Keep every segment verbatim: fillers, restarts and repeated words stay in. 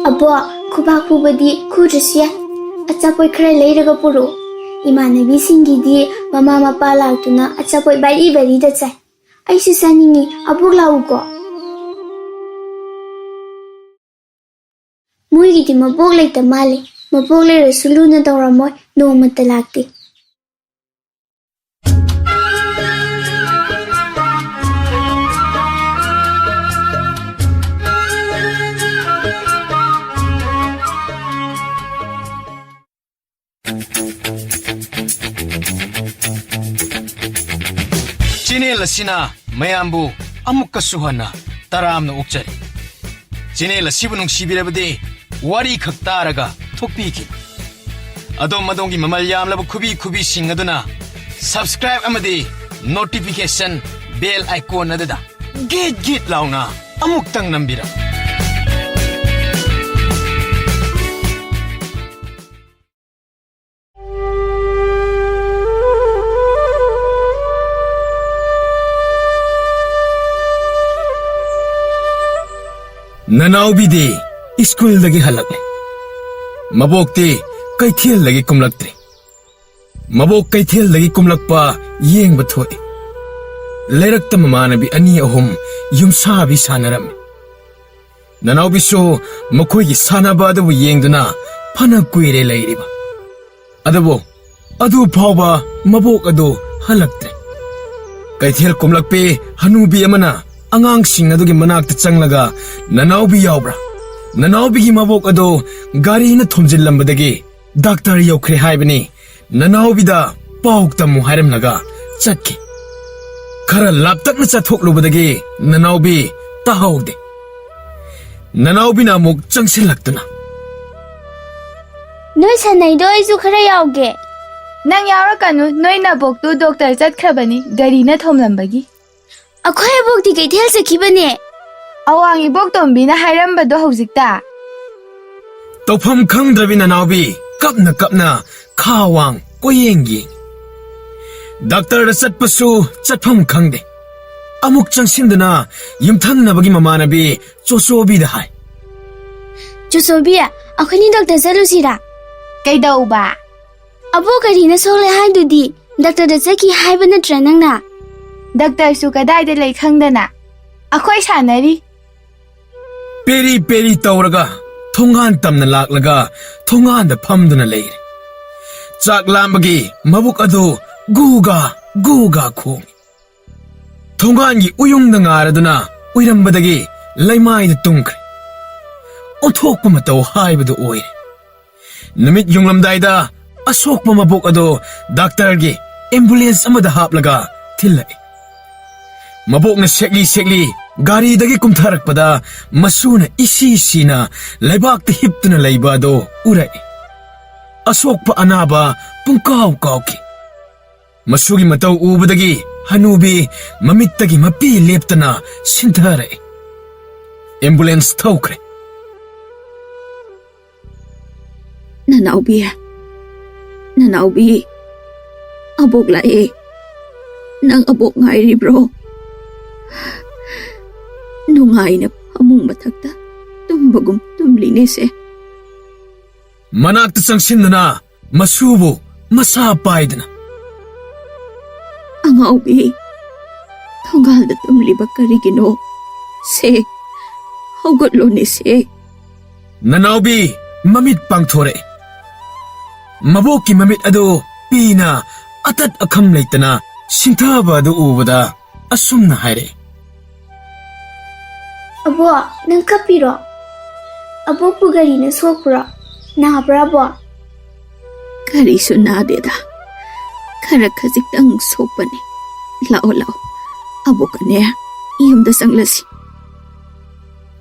ꯑꯕꯣꯛ, ꯈꯨꯕꯥꯛ ꯈꯨꯕꯗꯤ ꯈꯨꯗ꯭ꯔꯁꯨ ꯌꯥꯏ꯫ ꯑꯆꯥꯄꯣꯠ ꯈꯔ ꯂꯩꯔꯒ ꯄꯨꯔꯛꯎ꯫ ꯏꯃꯥꯟꯅꯕꯤꯁꯤꯡꯒꯤꯗꯤ ꯃꯃꯥ ꯃꯄꯥ ꯂꯥꯛꯇꯨꯅ ꯑꯆꯥꯄꯣꯠ ꯕꯥꯔꯤ ꯕꯥꯔꯤꯗ ꯆꯥꯏ꯫ ꯑꯩꯁꯨ ꯆꯥꯅꯤꯡꯉꯤ, ꯑꯕꯣꯛ ꯂꯥꯛꯎꯀꯣ꯫ ꯃꯣꯏꯒꯤꯗꯤ ꯃꯕꯣꯛ ꯂꯩꯇ ꯃꯥꯜꯂꯦ꯫ ꯃꯕꯣꯛ ꯂꯩꯔꯁꯨ ꯂꯨꯅ ꯇꯧꯔꯝꯃꯣꯏ, ꯅꯣꯡꯃꯇ ꯂꯥꯛꯇꯦ꯫ ꯆꯦꯅꯦꯜ ꯑꯁꯤꯅ ꯃꯌꯥꯝꯕꯨ ꯑꯃꯨꯛꯀꯁꯨ ꯍꯟꯅ ꯇꯔꯥꯝꯅ ꯑꯣꯛꯆꯔꯤ꯫ ꯆꯦꯅꯦꯜ ꯑꯁꯤꯕꯨ ꯅꯨꯡꯁꯤꯕꯤꯔꯕꯗꯤ ꯋꯥꯔꯤ ꯈꯛ ꯇꯥꯔꯒ ꯊꯣꯛꯄꯤꯈꯤꯕ꯫ ꯑꯗꯣꯝ ꯑꯗꯣꯝꯒꯤ ꯃꯃꯜ ꯌꯥꯝꯂꯕ ꯈꯨꯕꯤ ꯈꯨꯕꯤꯁꯤꯡ ꯑꯗꯨꯅ subscribe ꯑꯃꯗꯤ notification bell icon ꯑꯗꯨꯗ ꯒꯤꯠ ꯒꯤꯠ ꯂꯥꯎꯅ ꯑꯃꯨꯛꯇꯪ ꯅꯝꯕꯤꯔꯝꯃꯨ꯫ ꯅꯅꯥꯎꯕꯤꯗꯤ ꯁ꯭ꯀꯨꯜꯗꯒꯤ ꯍꯜꯂꯛꯂꯦ꯫ ꯃꯕꯣꯛꯇꯤ ꯀꯩꯊꯦꯜꯗꯒꯤ ꯀꯨꯝꯂꯛꯇ꯭ꯔꯤ꯫ ꯃꯕꯣꯛ ꯀꯩꯊꯦꯜꯗꯒꯤ ꯀꯨꯝꯂꯛꯄ ꯌꯦꯡꯕ ꯊꯣꯛꯏ꯫ ꯂꯩꯔꯛꯇ ꯃꯃꯥꯟꯅꯕꯤ ꯑꯅꯤ ꯑꯍꯨꯝ ꯌꯨꯝꯁꯥꯕꯤ ꯁꯥꯟꯅꯔꯝꯃꯤ꯫ ꯅꯅꯥꯎꯕꯤꯁꯨ ꯃꯈꯣꯏꯒꯤ ꯁꯥꯟꯅꯕ ꯑꯗꯨꯕꯨ ꯌꯦꯡꯗꯨꯅ ꯐꯅ ꯀꯨꯏꯔꯦ ꯂꯩꯔꯤꯕ꯫ ꯑꯗꯨꯕꯨ ꯑꯗꯨ ꯐꯥꯎꯕ ꯃꯕꯣꯛ ꯑꯗꯨ ꯍꯜꯂꯛꯇ꯭ꯔꯦ꯫ ꯀꯩꯊꯦꯜ ꯀꯨꯝꯂꯛꯄꯤ ꯍꯅꯨꯕꯤ ꯑꯃꯅ ꯑꯉꯥꯡꯁꯤꯡ ꯑꯗꯨꯒꯤ ꯃꯅꯥꯛꯇ ꯆꯪꯂꯒ, "ꯅꯅꯥꯎꯕꯤ ꯌꯥꯎꯕ꯭ꯔꯥ? ꯅꯅꯥꯎꯕꯤꯒꯤ ꯃꯕꯣꯛ ꯑꯗꯨ ꯒꯥꯔꯤꯅ ꯊꯣꯝꯖꯤꯜꯂꯝꯕꯗꯒꯤ ꯗꯥꯛꯇꯔ ꯌꯧꯈ꯭ꯔꯦ ꯍꯥꯏꯕꯅꯤ꯫ ꯅꯅꯥꯎꯕꯤꯗ ꯄꯥꯎ ꯇꯝꯃꯨ" ꯍꯥꯏꯔꯝꯂꯒ ꯆꯠꯈꯤ꯫ ꯈꯔ ꯂꯥꯞꯇꯛꯅ ꯆꯠꯊꯣꯛꯂꯨꯕꯗꯒꯤ ꯅꯅꯥꯎꯕꯤ ꯇꯥꯍꯧꯗꯦ꯫ ꯅꯅꯥꯎꯕꯤꯅ ꯑꯃꯨꯛ ꯆꯪꯁꯤꯜꯂꯛꯇꯨꯅ, "ꯅꯣꯏ ꯁꯥꯟꯅꯩꯗꯣ ꯑꯩꯁꯨ ꯈꯔ ꯌꯥꯎꯒꯦ꯫" "ꯅꯪ ꯌꯥꯎꯔꯛꯀꯅꯨ, ꯅꯣꯏ ꯅꯕꯣꯛꯇꯨ ꯗꯣꯛꯇꯔ ꯆꯠꯈ꯭ꯔꯕꯅꯤ ꯒꯥꯔꯤꯅ ꯊꯣꯝꯂꯝꯕꯒꯤ꯫" "ꯑꯩꯈꯣꯏ ꯑꯕꯣꯛꯇꯤ ꯀꯩꯊꯦꯜ ꯆꯠꯈꯤꯕꯅꯦ꯫" "ꯑꯋꯥꯡ ꯏꯕꯣꯛꯇꯣꯝꯕꯤꯅ ꯍꯥꯏꯔꯝꯕꯗꯣ ꯍꯧꯖꯤꯛꯇ꯫" ꯇꯧꯐꯝ ꯈꯪꯗ꯭ꯔꯕꯤ ꯅꯅꯥꯎꯕꯤ ꯀꯞꯅ ꯀꯞꯅ ꯈꯥ ꯋꯥꯡ ꯀꯣꯏꯌꯦꯡ ꯌꯦꯡꯉꯤ꯫ ꯗꯥꯛꯇꯔꯗ ꯆꯠꯄꯁꯨ ꯆꯠꯐꯝ ꯈꯪꯗꯦ꯫ ꯑꯃꯨꯛ ꯆꯪꯁꯤꯟꯗꯨꯅ ꯌꯨꯝꯊꯪꯅꯕꯒꯤ ꯃꯃꯥꯟꯅꯕꯤ ꯆꯣꯆꯣꯕꯤꯗ ꯍꯥꯏ꯫ ꯇꯨꯁꯣꯕꯤ, ꯑꯩꯈꯣꯏꯅꯤ ꯗꯣꯛꯇꯔ ꯆꯠꯂꯨꯁꯤꯔꯥ? ꯀꯩꯗꯧꯕ? ꯑꯕꯣꯛ ꯒꯥꯔꯤꯅ ꯁꯣꯛꯂꯦ ꯍꯥꯏꯗꯨꯗꯤ, ꯗꯣꯛꯇꯔꯗ ꯆꯠꯈꯤ ꯍꯥꯏꯕ ꯅꯠꯇ꯭ꯔꯥ ꯅꯪꯅ? ꯗꯣꯛꯇꯔꯁꯨ ꯀꯗꯥꯏꯗ ꯂꯩ ꯈꯪꯗꯅ? ꯑꯩꯈꯣꯏ ꯁꯥꯟꯅꯔꯤ꯫ ꯄꯦꯔꯤ ꯄꯦꯔꯤ ꯇꯧꯔꯒ ꯊꯣꯡꯒꯥꯟ ꯇꯝꯅ ꯂꯥꯛꯂꯒ ꯊꯣꯡꯒꯥꯟꯗ ꯐꯝꯗꯨꯅ ꯂꯩꯔꯦ꯫ ꯆꯥꯛ ꯂꯥꯝꯕꯒꯤ ꯃꯕꯨꯛ ꯑꯗꯨ ꯒꯨꯒꯥ ꯒꯨꯒꯥ ꯈꯣꯡꯏ꯫ ꯊꯣꯡꯒꯥꯟꯒꯤ ꯎꯌꯨꯡꯗ ꯉꯥꯔꯗꯨꯅ ꯎꯏꯔꯝꯕꯗꯒꯤ ꯂꯩꯃꯥꯏꯗ ꯇꯨꯝꯈ꯭ꯔꯦ꯫ ꯑꯣꯟꯊꯣꯛꯄ ꯃꯇꯧ ꯍꯥꯏꯕꯗꯨ ꯑꯣꯏꯔꯦ꯫ ꯅꯨꯃꯤꯠ ꯌꯨꯡꯂꯝꯗꯥꯏꯗ ꯑꯁꯣꯛꯄ ꯃꯕꯣꯛ ꯑꯗꯨ ꯗꯥꯛꯇꯔꯒꯤ ꯑꯦꯝꯕꯨꯂꯦꯟꯁ ꯑꯃꯗ ꯍꯥꯞꯂꯒ ꯊꯤꯜꯂꯛꯏ꯫ ꯃꯕꯣꯛꯅ ꯁꯦꯛꯂꯤ ꯁꯦꯛꯂꯤ ꯒꯥꯔꯤꯗꯒꯤ ꯀꯨꯝꯊꯔꯛꯄꯗ ꯃꯁꯨꯅ ꯏꯁꯤ ꯁꯤꯅ ꯂꯩꯕꯥꯛꯇ ꯍꯤꯞꯇꯨꯅ ꯂꯩꯕ ꯑꯗꯨ ꯎꯔꯛꯏ꯫ ꯑꯁꯣꯛꯄ ꯑꯅꯥꯕ ꯄꯨꯡꯀꯥꯎ ꯀꯥꯎꯈꯤ꯫ ꯃꯁꯨꯒꯤ ꯃꯇꯧ ꯎꯕꯗꯒꯤ ꯍꯅꯨꯕꯤ ꯃꯃꯤꯠꯇꯒꯤ ꯃꯄꯤ ꯂꯦꯞꯇꯅ ꯁꯤꯟꯊꯔꯛꯏ꯫ ꯑꯦꯝꯕꯨꯂꯦꯟꯁ ꯊꯧꯈ꯭ꯔꯦ꯫ ꯅꯅꯥꯎꯕꯤ, ꯅꯅꯥꯎꯕꯤ, ꯑꯕꯣꯛ ꯂꯥꯛꯑꯦ꯫ ꯅꯪ ꯑꯕꯣꯛ ꯉꯥꯏꯔꯤꯕ꯭ꯔꯣ? ꯅꯨꯡꯉꯥꯏꯅ ꯐꯃꯨꯡ ꯃꯊꯛꯇ ꯇꯨꯝꯕꯒꯨꯝ ꯇꯨꯝꯂꯤꯅꯦꯁꯦ꯫ ꯃꯅꯥꯛꯇ ꯆꯪꯁꯤꯟꯗꯨꯅ ꯃꯁꯨꯕꯨ ꯃꯁꯥ ꯄꯥꯏꯗꯨꯅ꯫ ꯑꯉꯥꯎꯕꯤ, ꯊꯣꯡꯒꯥꯜꯗ ꯇꯨꯝꯂꯤꯕ ꯀꯔꯤꯒꯤꯅꯣ? ꯁꯦ, ꯍꯧꯒꯠꯂꯣꯅꯦ ꯁꯦ꯫ ꯅꯅꯥꯎꯕꯤ ꯃꯃꯤꯠ ꯄꯥꯡꯊꯣꯔꯛꯏ꯫ ꯃꯕꯣꯛꯀꯤ ꯃꯃꯤꯠ ꯑꯗꯨ ꯄꯤꯅ ꯑꯇꯠ ꯑꯈꯝ ꯂꯩꯇꯅ ꯁꯤꯡꯊꯕ ꯑꯗꯨ ꯎꯕꯗ ꯑꯁꯨꯝꯅ ꯍꯥꯏꯔꯛꯏ꯫ ꯑꯕꯣꯛ, ꯅꯪ ꯀꯞꯄꯤꯔꯣ? ꯑꯕꯣꯛꯄꯨ ꯒꯥꯔꯤꯅ ꯁꯣꯛꯄ꯭ꯔꯣ? ꯅꯥꯕ꯭ꯔꯥ, ꯑꯕꯣꯛ? ꯀꯔꯤꯁꯨ ꯅꯥꯗꯦꯗ꯫ ꯈꯔ ꯈꯖꯤꯛꯇꯪ ꯁꯣꯛꯄꯅꯤ꯫ ꯂꯥꯛꯑꯣ, ꯂꯥꯛꯑꯣ꯫ ꯑꯕꯣꯛꯀꯅꯦ, ꯌꯨꯝꯗ ꯆꯪꯂꯁꯤ꯫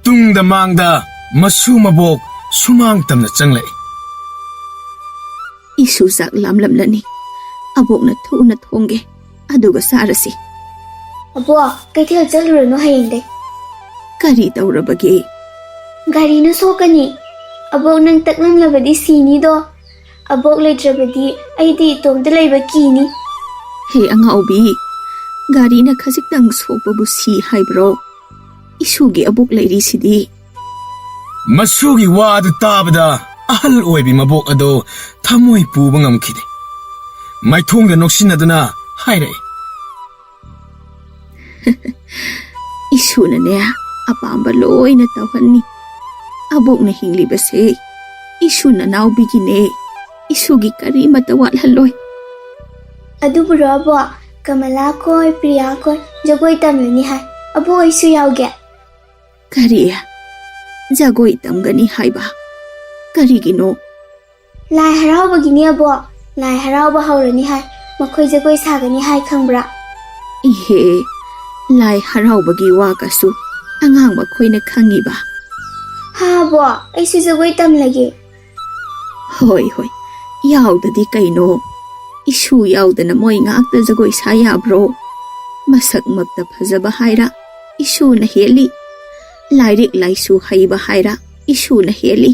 ꯇꯨꯡꯗ ꯃꯥꯡꯗ ꯃꯁꯨ ꯃꯕꯣꯛ ꯁꯨꯃꯥꯡ ꯇꯝꯅ ꯆꯪꯂꯛꯏ꯫ ꯏꯁꯨ ꯆꯥꯛ ꯂꯥꯝꯂꯝꯂꯅꯤ꯫ ꯑꯕꯣꯛꯅ ꯊꯨꯅ ꯊꯣꯡꯒꯦ, ꯑꯗꯨꯒ ꯆꯥꯔꯁꯤ꯫ ꯑꯕꯣꯛ, ꯀꯩꯊꯦꯜ ꯆꯠꯂꯨꯔꯅꯨ ꯍꯌꯦꯡꯗꯩ꯫ ꯀꯔꯤ ꯇꯧꯔꯕꯒꯦ? ꯒꯥꯔꯤꯅ ꯁꯣꯛꯀꯅꯤ꯫ ꯑꯕꯣꯛ, ꯅꯪ ꯇꯛꯂꯝꯂꯕꯗꯤ ꯁꯤꯅꯤꯗꯣ꯫ ꯑꯕꯣꯛ ꯂꯩꯇ꯭ꯔꯕꯗꯤ ꯑꯩꯗꯤ ꯏꯇꯣꯝꯇ ꯂꯩꯕ ꯀꯤꯅꯤ꯫ ꯍꯦ ꯑꯉꯥꯎꯕꯤ, ꯒꯥꯔꯤꯅ ꯈꯖꯤꯛꯇꯪ ꯁꯣꯛꯄꯕꯨ ꯁꯤ ꯍꯥꯏꯕ꯭ꯔꯣ? ꯏꯁꯨꯒꯤ ꯑꯕꯣꯛ ꯂꯩꯔꯤꯁꯤꯗꯤ꯫ ꯃꯁꯨꯒꯤ ꯋꯥ ꯑꯗꯨ ꯇꯥꯕꯗ ꯑꯍꯜ ꯑꯣꯏꯕꯤ ꯃꯕꯣꯛ ꯑꯗꯣ ꯊꯃꯣꯏ ꯄꯨꯕ ꯉꯝꯈꯤꯗꯦ꯫ ꯃꯥꯏꯊꯣꯡꯗ ꯅꯣꯛꯁꯤꯟꯅꯗꯨꯅ ꯍꯥꯏꯔꯛꯏ꯫ "ꯏꯁꯨꯅꯅꯦ, ꯑꯄꯥꯝꯕ ꯂꯣꯏꯅ ꯇꯧꯍꯟꯅꯤ꯫ ꯑꯕꯣꯛꯅ ꯍꯤꯡꯂꯤꯕꯁꯦ ꯏꯁꯨ ꯅꯅꯥꯎꯕꯤꯒꯤꯅꯦ꯫ ꯏꯁꯨꯒꯤ ꯀꯔꯤꯃꯠꯇ ꯋꯥꯠꯍꯜꯂꯣꯏ꯫" "ꯑꯗꯨꯕꯨꯔꯣ ꯑꯕꯣꯛ? ꯀꯃꯂꯥ ꯈꯣꯏ, ꯄ꯭ꯔꯤꯌꯥ ꯈꯣꯏ ꯖꯒꯣꯏ ꯇꯝꯂꯅꯤ ꯍꯥꯏ꯫ ꯑꯕꯣꯛ, ꯑꯩꯁꯨ ꯌꯥꯎꯒꯦ꯫" "ꯀꯔꯤ? ꯖꯒꯣꯏ ꯇꯝꯒꯅꯤ ꯍꯥꯏꯕ? ꯀꯔꯤꯒꯤꯅꯣ?" "ꯂꯥꯏ ꯍꯔꯥꯎꯕꯒꯤꯅꯦ ꯑꯕꯣꯛ꯫ ꯂꯥꯏ ꯍꯔꯥꯎꯕ ꯍꯧꯔꯅꯤ ꯍꯥꯏ꯫ ꯃꯈꯣꯏ ꯖꯒꯣꯏ ꯁꯥꯒꯅꯤ ꯍꯥꯏ, ꯈꯪꯕ꯭ꯔꯥ?" "ꯏꯍꯦ, ꯂꯥꯏ ꯍꯔꯥꯎꯕꯒꯤ ꯋꯥꯒꯁꯨ ꯑꯉꯥꯡ ꯃꯈꯣꯏꯅ ꯈꯪꯉꯤꯕ?" "ꯍꯥ ꯑꯕꯣꯛ, ꯑꯩꯁꯨ ꯖꯒꯣꯏ ꯇꯝꯂꯒꯦ꯫" "ꯍꯣꯏ, ꯍꯣꯏ, ꯌꯥꯎꯗꯗꯤ ꯀꯩꯅꯣ? ꯏꯁꯨ ꯌꯥꯎꯗꯅ ꯃꯣꯏ ꯉꯥꯛꯇ ꯖꯒꯣꯏ ꯁꯥ ꯌꯥꯕ꯭ꯔꯣ? ꯃꯁꯛꯃꯛꯇ ꯐꯖꯕ ꯍꯥꯏꯔ ꯏꯁꯨꯅ ꯍꯦꯜꯂꯤ꯫ ꯂꯥꯏꯔꯤꯛ ꯂꯥꯏꯁꯨ ꯍꯩꯕ ꯍꯥꯏꯔ ꯏꯁꯨꯅ ꯍꯦꯜꯂꯤ꯫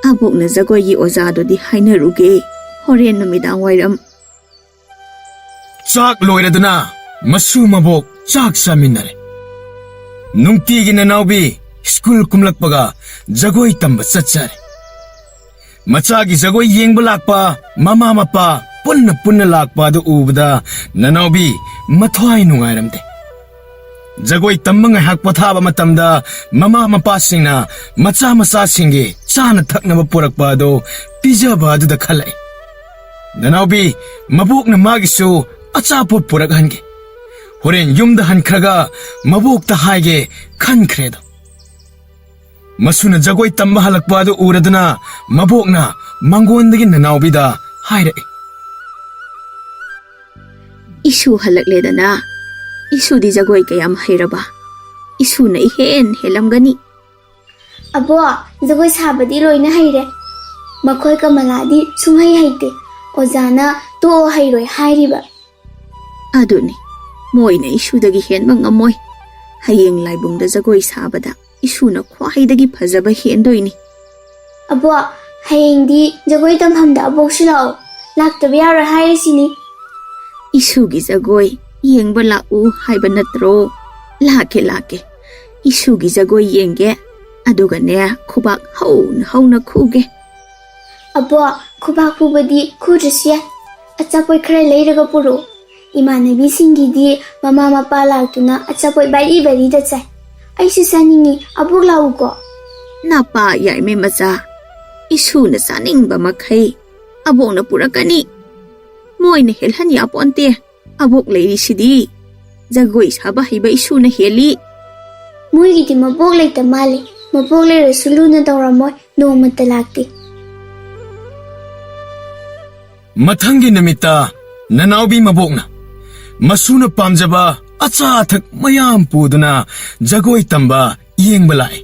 ꯑꯕꯣꯛꯅ ꯖꯒꯣꯏꯒꯤ ꯑꯣꯖꯥꯗꯨꯗꯤ ꯍꯥꯏꯅꯔꯨꯒꯦ, ꯍꯣꯔꯦꯟ ꯅꯨꯃꯤꯗꯥꯡ ꯋꯥꯏꯔꯝ꯫" ꯆꯥꯛ ꯂꯣꯏꯔꯗꯨꯅ ꯃꯁꯨ ꯃꯕꯣꯛ ꯆꯥꯛ ꯆꯥꯃꯤꯟꯅꯔꯦ꯫ ꯅꯨꯡꯇꯤꯒꯤ ꯅꯅꯥꯎꯕꯤ ꯁ꯭ꯀꯨꯜ ꯀꯨꯝꯂꯛꯄꯒ ꯖꯒꯣꯏ ꯇꯝꯕ ꯆꯠꯆꯔꯦ꯫ ꯃꯆꯥꯒꯤ ꯖꯒꯣꯏ ꯌꯦꯡꯕ ꯂꯥꯛꯄ ꯃꯃꯥ ꯃꯄꯥ ꯄꯨꯟꯅ ꯄꯨꯟꯅ ꯂꯥꯛꯄ ꯑꯗꯨ ꯎꯕꯗ ꯅꯅꯥꯎꯕꯤ ꯃꯊ꯭ꯋꯥꯏ ꯅꯨꯡꯉꯥꯏꯔꯝꯗꯦ꯫ ꯖꯒꯣꯏ ꯇꯝꯕ ꯉꯥꯏꯍꯥꯛ ꯄꯣꯊꯥꯕ ꯃꯇꯝꯗ ꯃꯃꯥ ꯃꯄꯥꯁꯤꯡꯅ ꯃꯆꯥ ꯃꯆꯥꯁꯤꯡꯒꯤ ꯆꯥꯅ ꯊꯛꯅꯕ ꯄꯨꯔꯛꯄ ꯑꯗꯨ ꯄꯤꯖꯕ ꯑꯗꯨꯗ ꯈꯜꯂꯛꯏ꯫ ꯅꯅꯥꯎꯕꯤ, ꯃꯕꯣꯛꯅ ꯃꯥꯒꯤꯁꯨ ꯑꯆꯥꯄꯣꯠ ꯄꯨꯔꯛꯍꯟꯒꯦ꯫ ꯍꯣꯔꯦꯟ ꯌꯨꯝꯗ ꯍꯟꯈ꯭ꯔꯒ ꯃꯕꯣꯛꯇ ꯍꯥꯏꯒꯦ ꯈꯟꯈ꯭ꯔꯦꯗꯣ꯫ ꯃꯁꯨꯅ ꯖꯒꯣꯏ ꯇꯝꯕ ꯍꯜꯂꯛꯄ ꯑꯗꯨ ꯎꯔꯗꯨꯅ ꯃꯕꯣꯛꯅ ꯃꯪꯒꯣꯟꯗꯒꯤ ꯅꯅꯥꯎꯕꯤꯗ ꯍꯥꯏꯔꯛꯏ꯫ "ꯏꯁꯨ ꯍꯜꯂꯛꯂꯦꯗꯅ꯫ ꯏꯁꯨꯗꯤ ꯖꯒꯣꯏ ꯀꯌꯥꯝ ꯍꯩꯔꯕ? ꯏꯁꯨꯅ ꯏꯍꯦꯟ ꯍꯦꯜꯂꯝꯒꯅꯤ꯫" "ꯑꯕꯣ, ꯖꯒꯣꯏ ꯁꯥꯕꯗꯤ ꯂꯣꯏꯅ ꯍꯩꯔꯦ꯫ ꯃꯈꯣꯏ ꯀꯃꯂꯥꯗꯤ ꯁꯨꯡꯍꯩ ꯍꯩꯇꯦ꯫ ꯑꯣꯖꯥꯅ ꯇꯣꯛꯑꯣ, ꯍꯩꯔꯣꯏ ꯍꯥꯏꯔꯤꯕ꯫" "ꯑꯗꯨꯅꯤ, ꯃꯣꯏꯅ ꯏꯁꯨꯗꯒꯤ ꯍꯦꯟꯕ ꯉꯝꯃꯣꯏ꯫ ꯍꯌꯦꯡ ꯂꯥꯏꯕꯨꯡꯗ ꯖꯒꯣꯏ ꯁꯥꯕꯗ ꯏꯁꯨꯅ ꯈ꯭ꯋꯥꯏꯗꯒꯤ ꯐꯖꯕ ꯍꯦꯟꯗꯣꯏꯅꯤ꯫" "ꯑꯕꯣ, ꯍꯌꯦꯡꯗꯤ ꯖꯒꯣꯏ ꯇꯝꯐꯝꯗ ꯑꯕꯣꯛꯁꯨ ꯂꯥꯛꯑꯣ꯫ ꯂꯥꯛꯇꯕ ꯌꯥꯔꯣꯏ ꯍꯥꯏꯔꯤꯁꯤꯅꯤ꯫" "ꯏꯁꯨꯒꯤ ꯖꯒꯣꯏ ꯌꯦꯡꯕ ꯂꯥꯛꯎ ꯍꯥꯏꯕ ꯅꯠꯇ꯭ꯔꯣ? ꯂꯥꯛꯀꯦ, ꯂꯥꯛꯀꯦ꯫ ꯏꯁꯨꯒꯤ ꯖꯒꯣꯏ ꯌꯦꯡꯒꯦ꯫ ꯑꯗꯨꯒꯅꯦ, ꯈꯨꯕꯥꯛ ꯍꯧꯅ ꯍꯧꯅ ꯈꯨꯒꯦ꯫ ꯑꯕꯣ, ꯈꯨꯕꯥꯛ ꯈꯨꯕꯗꯤ ꯈꯨꯗ꯭ꯔꯁꯨ ꯌꯥꯏ꯫ ꯑꯆꯥꯄꯣꯠ ꯈꯔ ꯂꯩꯔꯒ ꯄꯨꯔꯛꯎ꯫ ꯏꯃꯥꯟꯅꯕꯤꯁꯤꯡꯒꯤꯗꯤ ꯃꯃꯥ ꯃꯄꯥ ꯂꯥꯛꯇꯨꯅ ꯑꯆꯥꯄꯣꯠ ꯕꯥꯔꯤ ꯕꯥꯔꯤꯗ ꯆꯥꯏ꯫ ꯑꯩꯁꯨ ꯆꯥꯅꯤꯡꯉꯤ, ꯑꯕꯣꯛ ꯂꯥꯛꯎꯀꯣ꯫ ꯅꯄꯥ ꯌꯥꯏꯃ ꯃꯆꯥ, ꯏꯁꯨꯅ ꯆꯥꯅꯤꯡꯕ ꯃꯈꯩ ꯑꯕꯣꯛꯅ ꯄꯨꯔꯛꯀꯅꯤ꯫ ꯃꯣꯏꯅ ꯍꯦꯜꯍꯟ ꯌꯥꯄꯣꯟꯇꯦ꯫ ꯑꯕꯣꯛ ꯂꯩꯔꯤꯁꯤꯗꯤ꯫ ꯖꯒꯣꯏ ꯁꯥꯕ ꯍꯩꯕ ꯏꯁꯨꯅ ꯍꯦꯜꯂꯤ꯫ ꯃꯣꯏꯒꯤꯗꯤ ꯃꯕꯣꯛ ꯂꯩꯇ ꯃꯥꯜꯂꯦ꯫ ꯃꯕꯣꯛ ꯂꯩꯔꯁꯨ ꯂꯨꯅ ꯇꯧꯔꯝꯃꯣꯏ, ꯅꯣꯡꯃꯇ ꯂꯥꯛꯇꯦ꯫ ꯃꯊꯪꯒꯤ ꯅꯨꯃꯤꯠꯇ ꯅꯅꯥꯎꯕꯤ ꯃꯕꯣꯛꯅ ꯃꯁꯨꯅ ꯄꯥꯝꯖꯕ ꯑꯆꯥ ꯑꯊꯛ ꯃꯌꯥꯝ ꯄꯨꯗꯨꯅ ꯖꯒꯣꯏ ꯇꯝꯕ ꯌꯦꯡꯕ ꯂꯥꯛꯏ꯫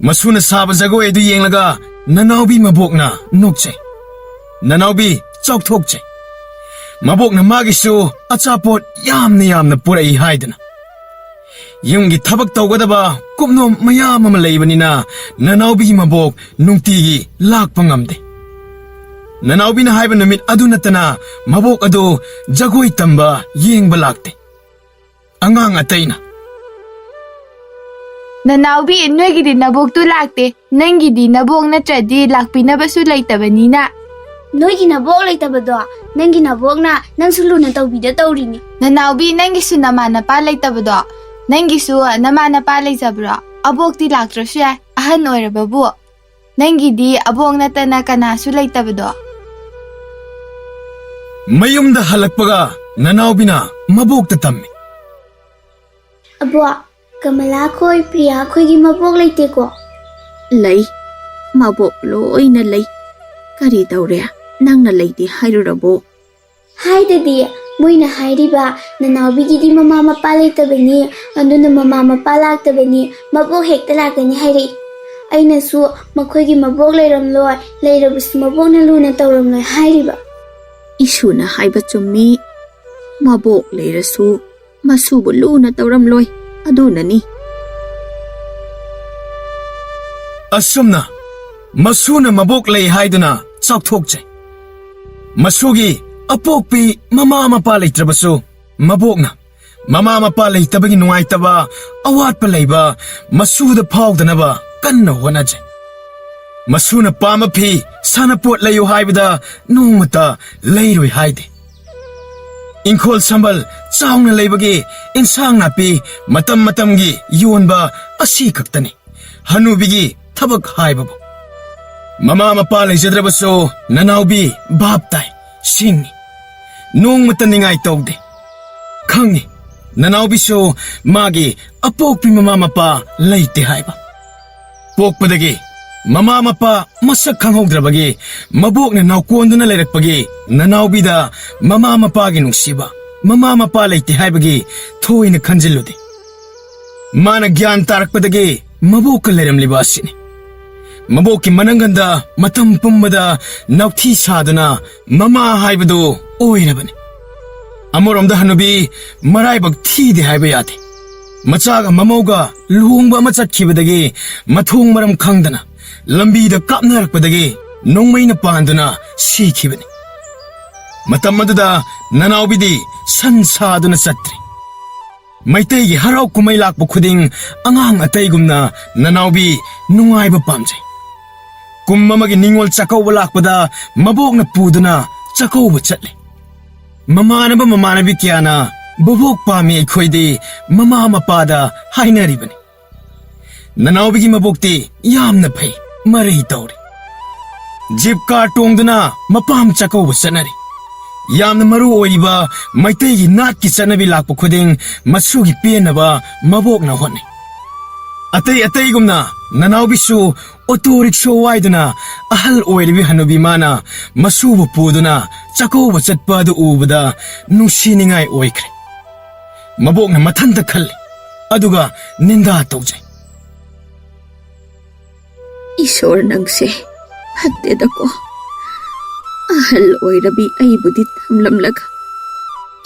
ꯃꯁꯨꯅ ꯁꯥꯕ ꯖꯒꯣꯏ ꯑꯗꯨ ꯌꯦꯡꯂꯒ ꯅꯅꯥꯎꯕꯤ ꯃꯕꯣꯛꯅ ꯅꯣꯛꯆꯩ꯫ ꯅꯅꯥꯎꯕꯤ ꯆꯥꯎꯊꯣꯛꯆꯩ꯫ ꯃꯕꯣꯛꯅ ꯃꯥꯒꯤꯁꯨ ꯑꯆꯥꯄꯣꯠ ꯌꯥꯝꯅ ꯌꯥꯝꯅ ꯄꯨꯔꯛꯏ ꯍꯥꯏꯗꯨꯅ꯫ ꯌꯨꯝꯒꯤ ꯊꯕꯛ ꯇꯧꯒꯗꯕ ꯀꯨꯞꯅꯣꯝ ꯃꯌꯥꯝ ꯑꯃ ꯂꯩꯕꯅꯤꯅ ꯅꯅꯥꯎꯕꯤꯒꯤ ꯃꯕꯣꯛ ꯅꯨꯡꯇꯤꯒꯤ ꯂꯥꯛꯄ ꯉꯝꯗꯦ꯫ ꯅꯅꯥꯎꯕꯤꯅ ꯍꯥꯏꯕ ꯅꯨꯃꯤꯠ ꯑꯗꯨ ꯅꯠꯇꯅ ꯃꯕꯣꯛ ꯑꯗꯨ ꯖꯒꯣꯏ ꯇꯝꯕ ꯌꯦꯡꯕ ꯂꯥꯛꯇꯦ꯫ ꯑꯉꯥꯡ ꯑꯇꯩꯅ, "ꯅꯅꯥꯎꯕꯤ, ꯅꯣꯏꯒꯤꯗꯤ ꯅꯕꯣꯛꯇꯨ ꯂꯥꯛꯇꯦ꯫ ꯅꯪꯒꯤꯗꯤ ꯅꯕꯣꯛ ꯅꯠꯇ꯭ꯔꯗꯤ ꯂꯥꯛꯄꯤꯅꯕꯁꯨ ꯂꯩꯇꯕꯅꯤꯅ꯫" "ꯅꯣꯏꯒꯤ ꯅꯕꯣꯛ ꯂꯩꯇꯕꯗꯣ ꯅꯪꯒꯤ ꯅꯕꯣꯛꯅ ꯅꯪꯁꯨ ꯂꯨꯅ ꯇꯧꯕꯤꯗ ꯇꯧꯔꯤꯅꯤ꯫" "ꯅꯅꯥꯎꯕꯤ, ꯅꯪꯒꯤꯁꯨ ꯅꯃꯥ ꯅꯄꯥ ꯂꯩꯇꯕꯗꯣ, ꯅꯪꯒꯤꯁꯨ ꯅꯃꯥ ꯅꯄꯥ ꯂꯩꯖꯕ꯭ꯔꯣ? ꯑꯕꯣꯛꯇꯤ ꯂꯥꯛꯇ꯭ꯔꯁꯨ ꯌꯥꯏ, ꯑꯍꯟ ꯑꯣꯏꯔꯕꯕꯨ꯫ ꯅꯪꯒꯤꯗꯤ ꯑꯕꯣꯛ ꯅꯠꯇꯅ ꯀꯅꯥꯁꯨ ꯂꯩꯇꯕꯗꯣ꯫" ꯃꯌꯨꯝꯗ ꯍꯜꯂꯛꯄꯒ ꯅꯅꯥꯎꯕꯤꯅ ꯃꯕꯣꯛꯇ ꯇꯝꯃꯤ꯫ "ꯑꯕꯣꯛ, ꯀꯃꯂꯥ ꯈꯣꯏ, ꯄ꯭ꯔꯤꯌꯥ ꯈꯣꯏꯒꯤ ꯃꯕꯣꯛ ꯂꯩꯇꯦꯀꯣ?" "ꯂꯩ, ꯃꯕꯣꯛ ꯂꯣꯏꯅ ꯂꯩ꯫ ꯀꯔꯤ ꯇꯧꯔꯦ? ꯅꯪꯅ ꯂꯩꯇꯦ ꯍꯥꯏꯔꯨꯔꯕꯣ?" "ꯍꯥꯏꯗꯗꯤ, ꯃꯣꯏꯅ ꯍꯥꯏꯔꯤꯕ ꯅꯅꯥꯎꯕꯤꯒꯤꯗꯤ ꯃꯃꯥ ꯃꯄꯥ ꯂꯩꯇꯕꯅꯤ, ꯑꯗꯨꯅ ꯃꯃꯥ ꯃꯄꯥ ꯂꯥꯛꯇꯕꯅꯤ, ꯃꯕꯣꯛ ꯍꯦꯛꯇ ꯂꯥꯛꯀꯅꯤ ꯍꯥꯏꯔꯛꯏ꯫ ꯑꯩꯅꯁꯨ ꯃꯈꯣꯏꯒꯤ ꯃꯕꯣꯛ ꯂꯩꯔꯝꯂꯣꯏ, ꯂꯩꯔꯕꯁꯨ ꯃꯕꯣꯛꯅ ꯂꯨꯅ ꯇꯧꯔꯝꯂꯣꯏ ꯍꯥꯏꯔꯤꯕ꯫" "ꯏꯁꯨꯅ ꯍꯥꯏꯕ ꯆꯨꯝꯃꯤ, ꯃꯕꯣꯛ ꯂꯩꯔꯁꯨ ꯃꯁꯨꯕꯨ ꯂꯨꯅ ꯇꯧꯔꯝꯂꯣꯏ, ꯑꯗꯨꯅꯅꯤ꯫" ꯑꯁꯨꯝꯅ ꯃꯁꯨꯅ ꯃꯕꯣꯛ ꯂꯩ ꯍꯥꯏꯗꯨꯅ ꯆꯥꯎꯊꯣꯛꯆꯩ꯫ ꯃꯁꯨꯒꯤ ꯑꯄꯣꯛꯄꯤ ꯃꯃꯥ ꯃꯄꯥ ꯂꯩꯇ꯭ꯔꯕꯁꯨ ꯃꯕꯣꯛꯅ ꯃꯃꯥ ꯃꯄꯥ ꯂꯩꯇꯕꯒꯤ ꯅꯨꯡꯉꯥꯏꯇꯕ, ꯑꯋꯥꯠꯄ ꯂꯩꯕ ꯃꯁꯨꯗ ꯐꯥꯎꯗꯅꯕ ꯀꯟꯅ ꯍꯣꯠꯅꯖꯩ꯫ ꯃꯁꯨꯅ ꯄꯥꯝꯕ ꯐꯤ, ꯁꯥꯟꯅꯄꯣꯠ ꯂꯩꯌꯨ ꯍꯥꯏꯕꯗ ꯅꯣꯡꯃꯇ ꯂꯩꯔꯣꯏ ꯍꯥꯏꯗꯦ꯫ ꯏꯪꯈꯣꯜ ꯁꯝꯕꯜ ꯆꯥꯎꯅ ꯂꯩꯕꯒꯤ ꯏꯟꯁꯥꯡ ꯅꯥꯄꯤ ꯃꯇꯝ ꯃꯇꯝꯒꯤ ꯌꯣꯟꯕ ꯑꯁꯤ ꯈꯛꯇꯅꯤ ꯍꯅꯨꯕꯤꯒꯤ ꯊꯕꯛ ꯍꯥꯏꯕꯕꯨ꯫ ꯃꯃꯥ ꯃꯄꯥ ꯂꯩꯖꯗ꯭ꯔꯕꯁꯨ ꯅꯅꯥꯎꯕꯤ ꯚꯥꯞ ꯇꯥꯏ, ꯁꯤꯡꯉꯤ꯫ ꯅꯣꯡꯃꯇ ꯅꯤꯡꯉꯥꯏ ꯇꯧꯗꯦ꯫ ꯈꯪꯉꯤ, ꯅꯅꯥꯎꯕꯤꯁꯨ ꯃꯥꯒꯤ ꯑꯄꯣꯛꯄꯤ ꯃꯃꯥ ꯃꯄꯥ ꯂꯩꯇꯦ ꯍꯥꯏꯕ꯫ ꯄꯣꯛꯄꯗꯒꯤ ꯃꯃꯥ ꯃꯄꯥ ꯃꯁꯛ ꯈꯪꯍꯧꯗ꯭ꯔꯕꯒꯤ ꯃꯕꯣꯛꯅ ꯅꯥꯎꯀꯣꯟꯗꯨꯅ ꯂꯩꯔꯛꯄꯒꯤ ꯅꯅꯥꯎꯕꯤꯗ ꯃꯃꯥ ꯃꯄꯥꯒꯤ ꯅꯨꯡꯁꯤꯕ, ꯃꯃꯥ ꯃꯄꯥ ꯂꯩꯇꯦ ꯍꯥꯏꯕꯒꯤ ꯊꯣꯏꯅ ꯈꯟꯖꯤꯜꯂꯨꯗꯦ꯫ ꯃꯥꯅ ꯒ꯭ꯌꯥꯟ ꯇꯥꯔꯛꯄꯗꯒꯤ ꯃꯕꯣꯛꯀ ꯂꯩꯔꯝꯂꯤꯕ ꯑꯁꯤꯅꯤ꯫ ꯃꯕꯣꯛꯀꯤ ꯃꯅꯪꯒꯟꯗ ꯃꯇꯝ ꯄꯨꯝꯕꯗ ꯅꯥꯎꯊꯤ ꯁꯥꯗꯨꯅ ꯃꯃꯥ ꯍꯥꯏꯕꯗꯨ ꯑꯣꯏꯔꯕꯅꯤ꯫ ꯑꯃꯔꯣꯝꯗ ꯍꯅꯨꯕꯤ ꯃꯔꯥꯏꯕꯛ ꯊꯤꯗꯦ ꯍꯥꯏꯕ ꯌꯥꯗꯦ꯫ ꯃꯆꯥꯒ ꯃꯃꯧꯒ ꯂꯨꯍꯣꯡꯕ ꯑꯃ ꯆꯠꯈꯤꯕꯗꯒꯤ ꯃꯊꯣꯡ ꯃꯔꯝ ꯈꯪꯗꯅ ꯂꯝꯕꯤꯗ ꯀꯥꯞꯅꯔꯛꯄꯗꯒꯤ ꯅꯣꯡꯃꯩꯅ ꯄꯥꯟꯗꯨꯅ ꯁꯤꯈꯤꯕꯅꯤ꯫ ꯃꯇꯝ ꯑꯗꯨꯗ ꯅꯅꯥꯎꯕꯤꯗꯤ ꯁꯟ ꯁꯥꯗꯨꯅ ꯆꯠꯇ꯭ꯔꯤ꯫ ꯃꯩꯇꯩꯒꯤ ꯍꯔꯥꯎ ꯀꯨꯝꯍꯩ ꯂꯥꯛꯄ ꯈꯨꯗꯤꯡ ꯑꯉꯥꯡ ꯑꯇꯩꯒꯨꯝꯅ ꯅꯅꯥꯎꯕꯤ ꯅꯨꯡꯉꯥꯏꯕ ꯄꯥꯝꯖꯩ꯫ ꯀꯨꯝ ꯑꯃꯒꯤ ꯅꯤꯉꯣꯜ ꯆꯥꯛꯀꯧꯕ ꯂꯥꯛꯄꯗ ꯃꯕꯣꯛꯅ ꯄꯨꯗꯨꯅ ꯆꯥꯛꯀꯧꯕ ꯆꯠꯂꯤ꯫ ꯃꯃꯥꯟꯅꯕ ꯃꯃꯥꯟꯅꯕꯤ ꯀꯌꯥꯅ "ꯕꯣꯕꯣꯛ ꯄꯥꯝꯃꯤ ꯑꯩꯈꯣꯏꯗꯤ" ꯃꯃꯥ ꯃꯄꯥꯗ ꯍꯥꯏꯅꯔꯤꯕꯅꯤ꯫ ꯅꯅꯥꯎꯕꯤꯒꯤ ꯃꯕꯣꯛꯇꯤ ꯌꯥꯝꯅ ꯐꯩ, ꯃꯔꯩ ꯇꯧꯔꯤ꯫ ꯖꯤꯞ ꯀꯥꯔ ꯇꯣꯡꯗꯨꯅ ꯃꯄꯥꯝ ꯆꯥꯛꯀꯧꯕ ꯆꯠꯅꯔꯤ꯫ ꯌꯥꯝꯅ ꯃꯔꯨ ꯑꯣꯏꯔꯤꯕ ꯃꯩꯇꯩꯒꯤ ꯅꯥꯠꯀꯤ ꯆꯠꯅꯕꯤ ꯂꯥꯛꯄ ꯈꯨꯗꯤꯡ ꯃꯁꯨꯒꯤ ꯄꯦꯟꯅꯕ ꯃꯕꯣꯛꯅ ꯍꯣꯠꯅꯩ꯫ ꯑꯇꯩ ꯑꯇꯩꯒꯨꯝꯅ ꯅꯅꯥꯎꯕꯤꯁꯨ ꯑꯣꯇꯣ ꯔꯤꯛꯁꯣ ꯋꯥꯏꯗꯨꯅ ꯑꯍꯜ ꯑꯣꯏꯔꯤꯕꯤ ꯍꯅꯨꯕꯤ ꯃꯥꯅ ꯃꯁꯨꯕꯨ ꯄꯨꯗꯨꯅ ꯆꯥꯛꯀꯧꯕ ꯆꯠꯄ ꯑꯗꯨ ꯎꯕꯗ ꯅꯨꯡꯁꯤꯅꯤꯡꯉꯥꯏ ꯑꯣꯏꯈ꯭ꯔꯦ꯫ ꯃꯕꯣꯛꯅ ꯃꯊꯟꯇ ꯈꯜꯂꯤ, ꯑꯗꯨꯒ ꯅꯤꯟꯗꯥ ꯇꯧꯖꯩ꯫ "ꯏꯁꯣꯔ, ꯅꯪꯁꯦ ꯐꯠꯇꯦꯗꯀꯣ꯫ ꯑꯍꯜ ꯑꯣꯏꯔꯕꯤ ꯑꯩꯕꯨꯗꯤ ꯊꯝꯂꯝꯂꯒ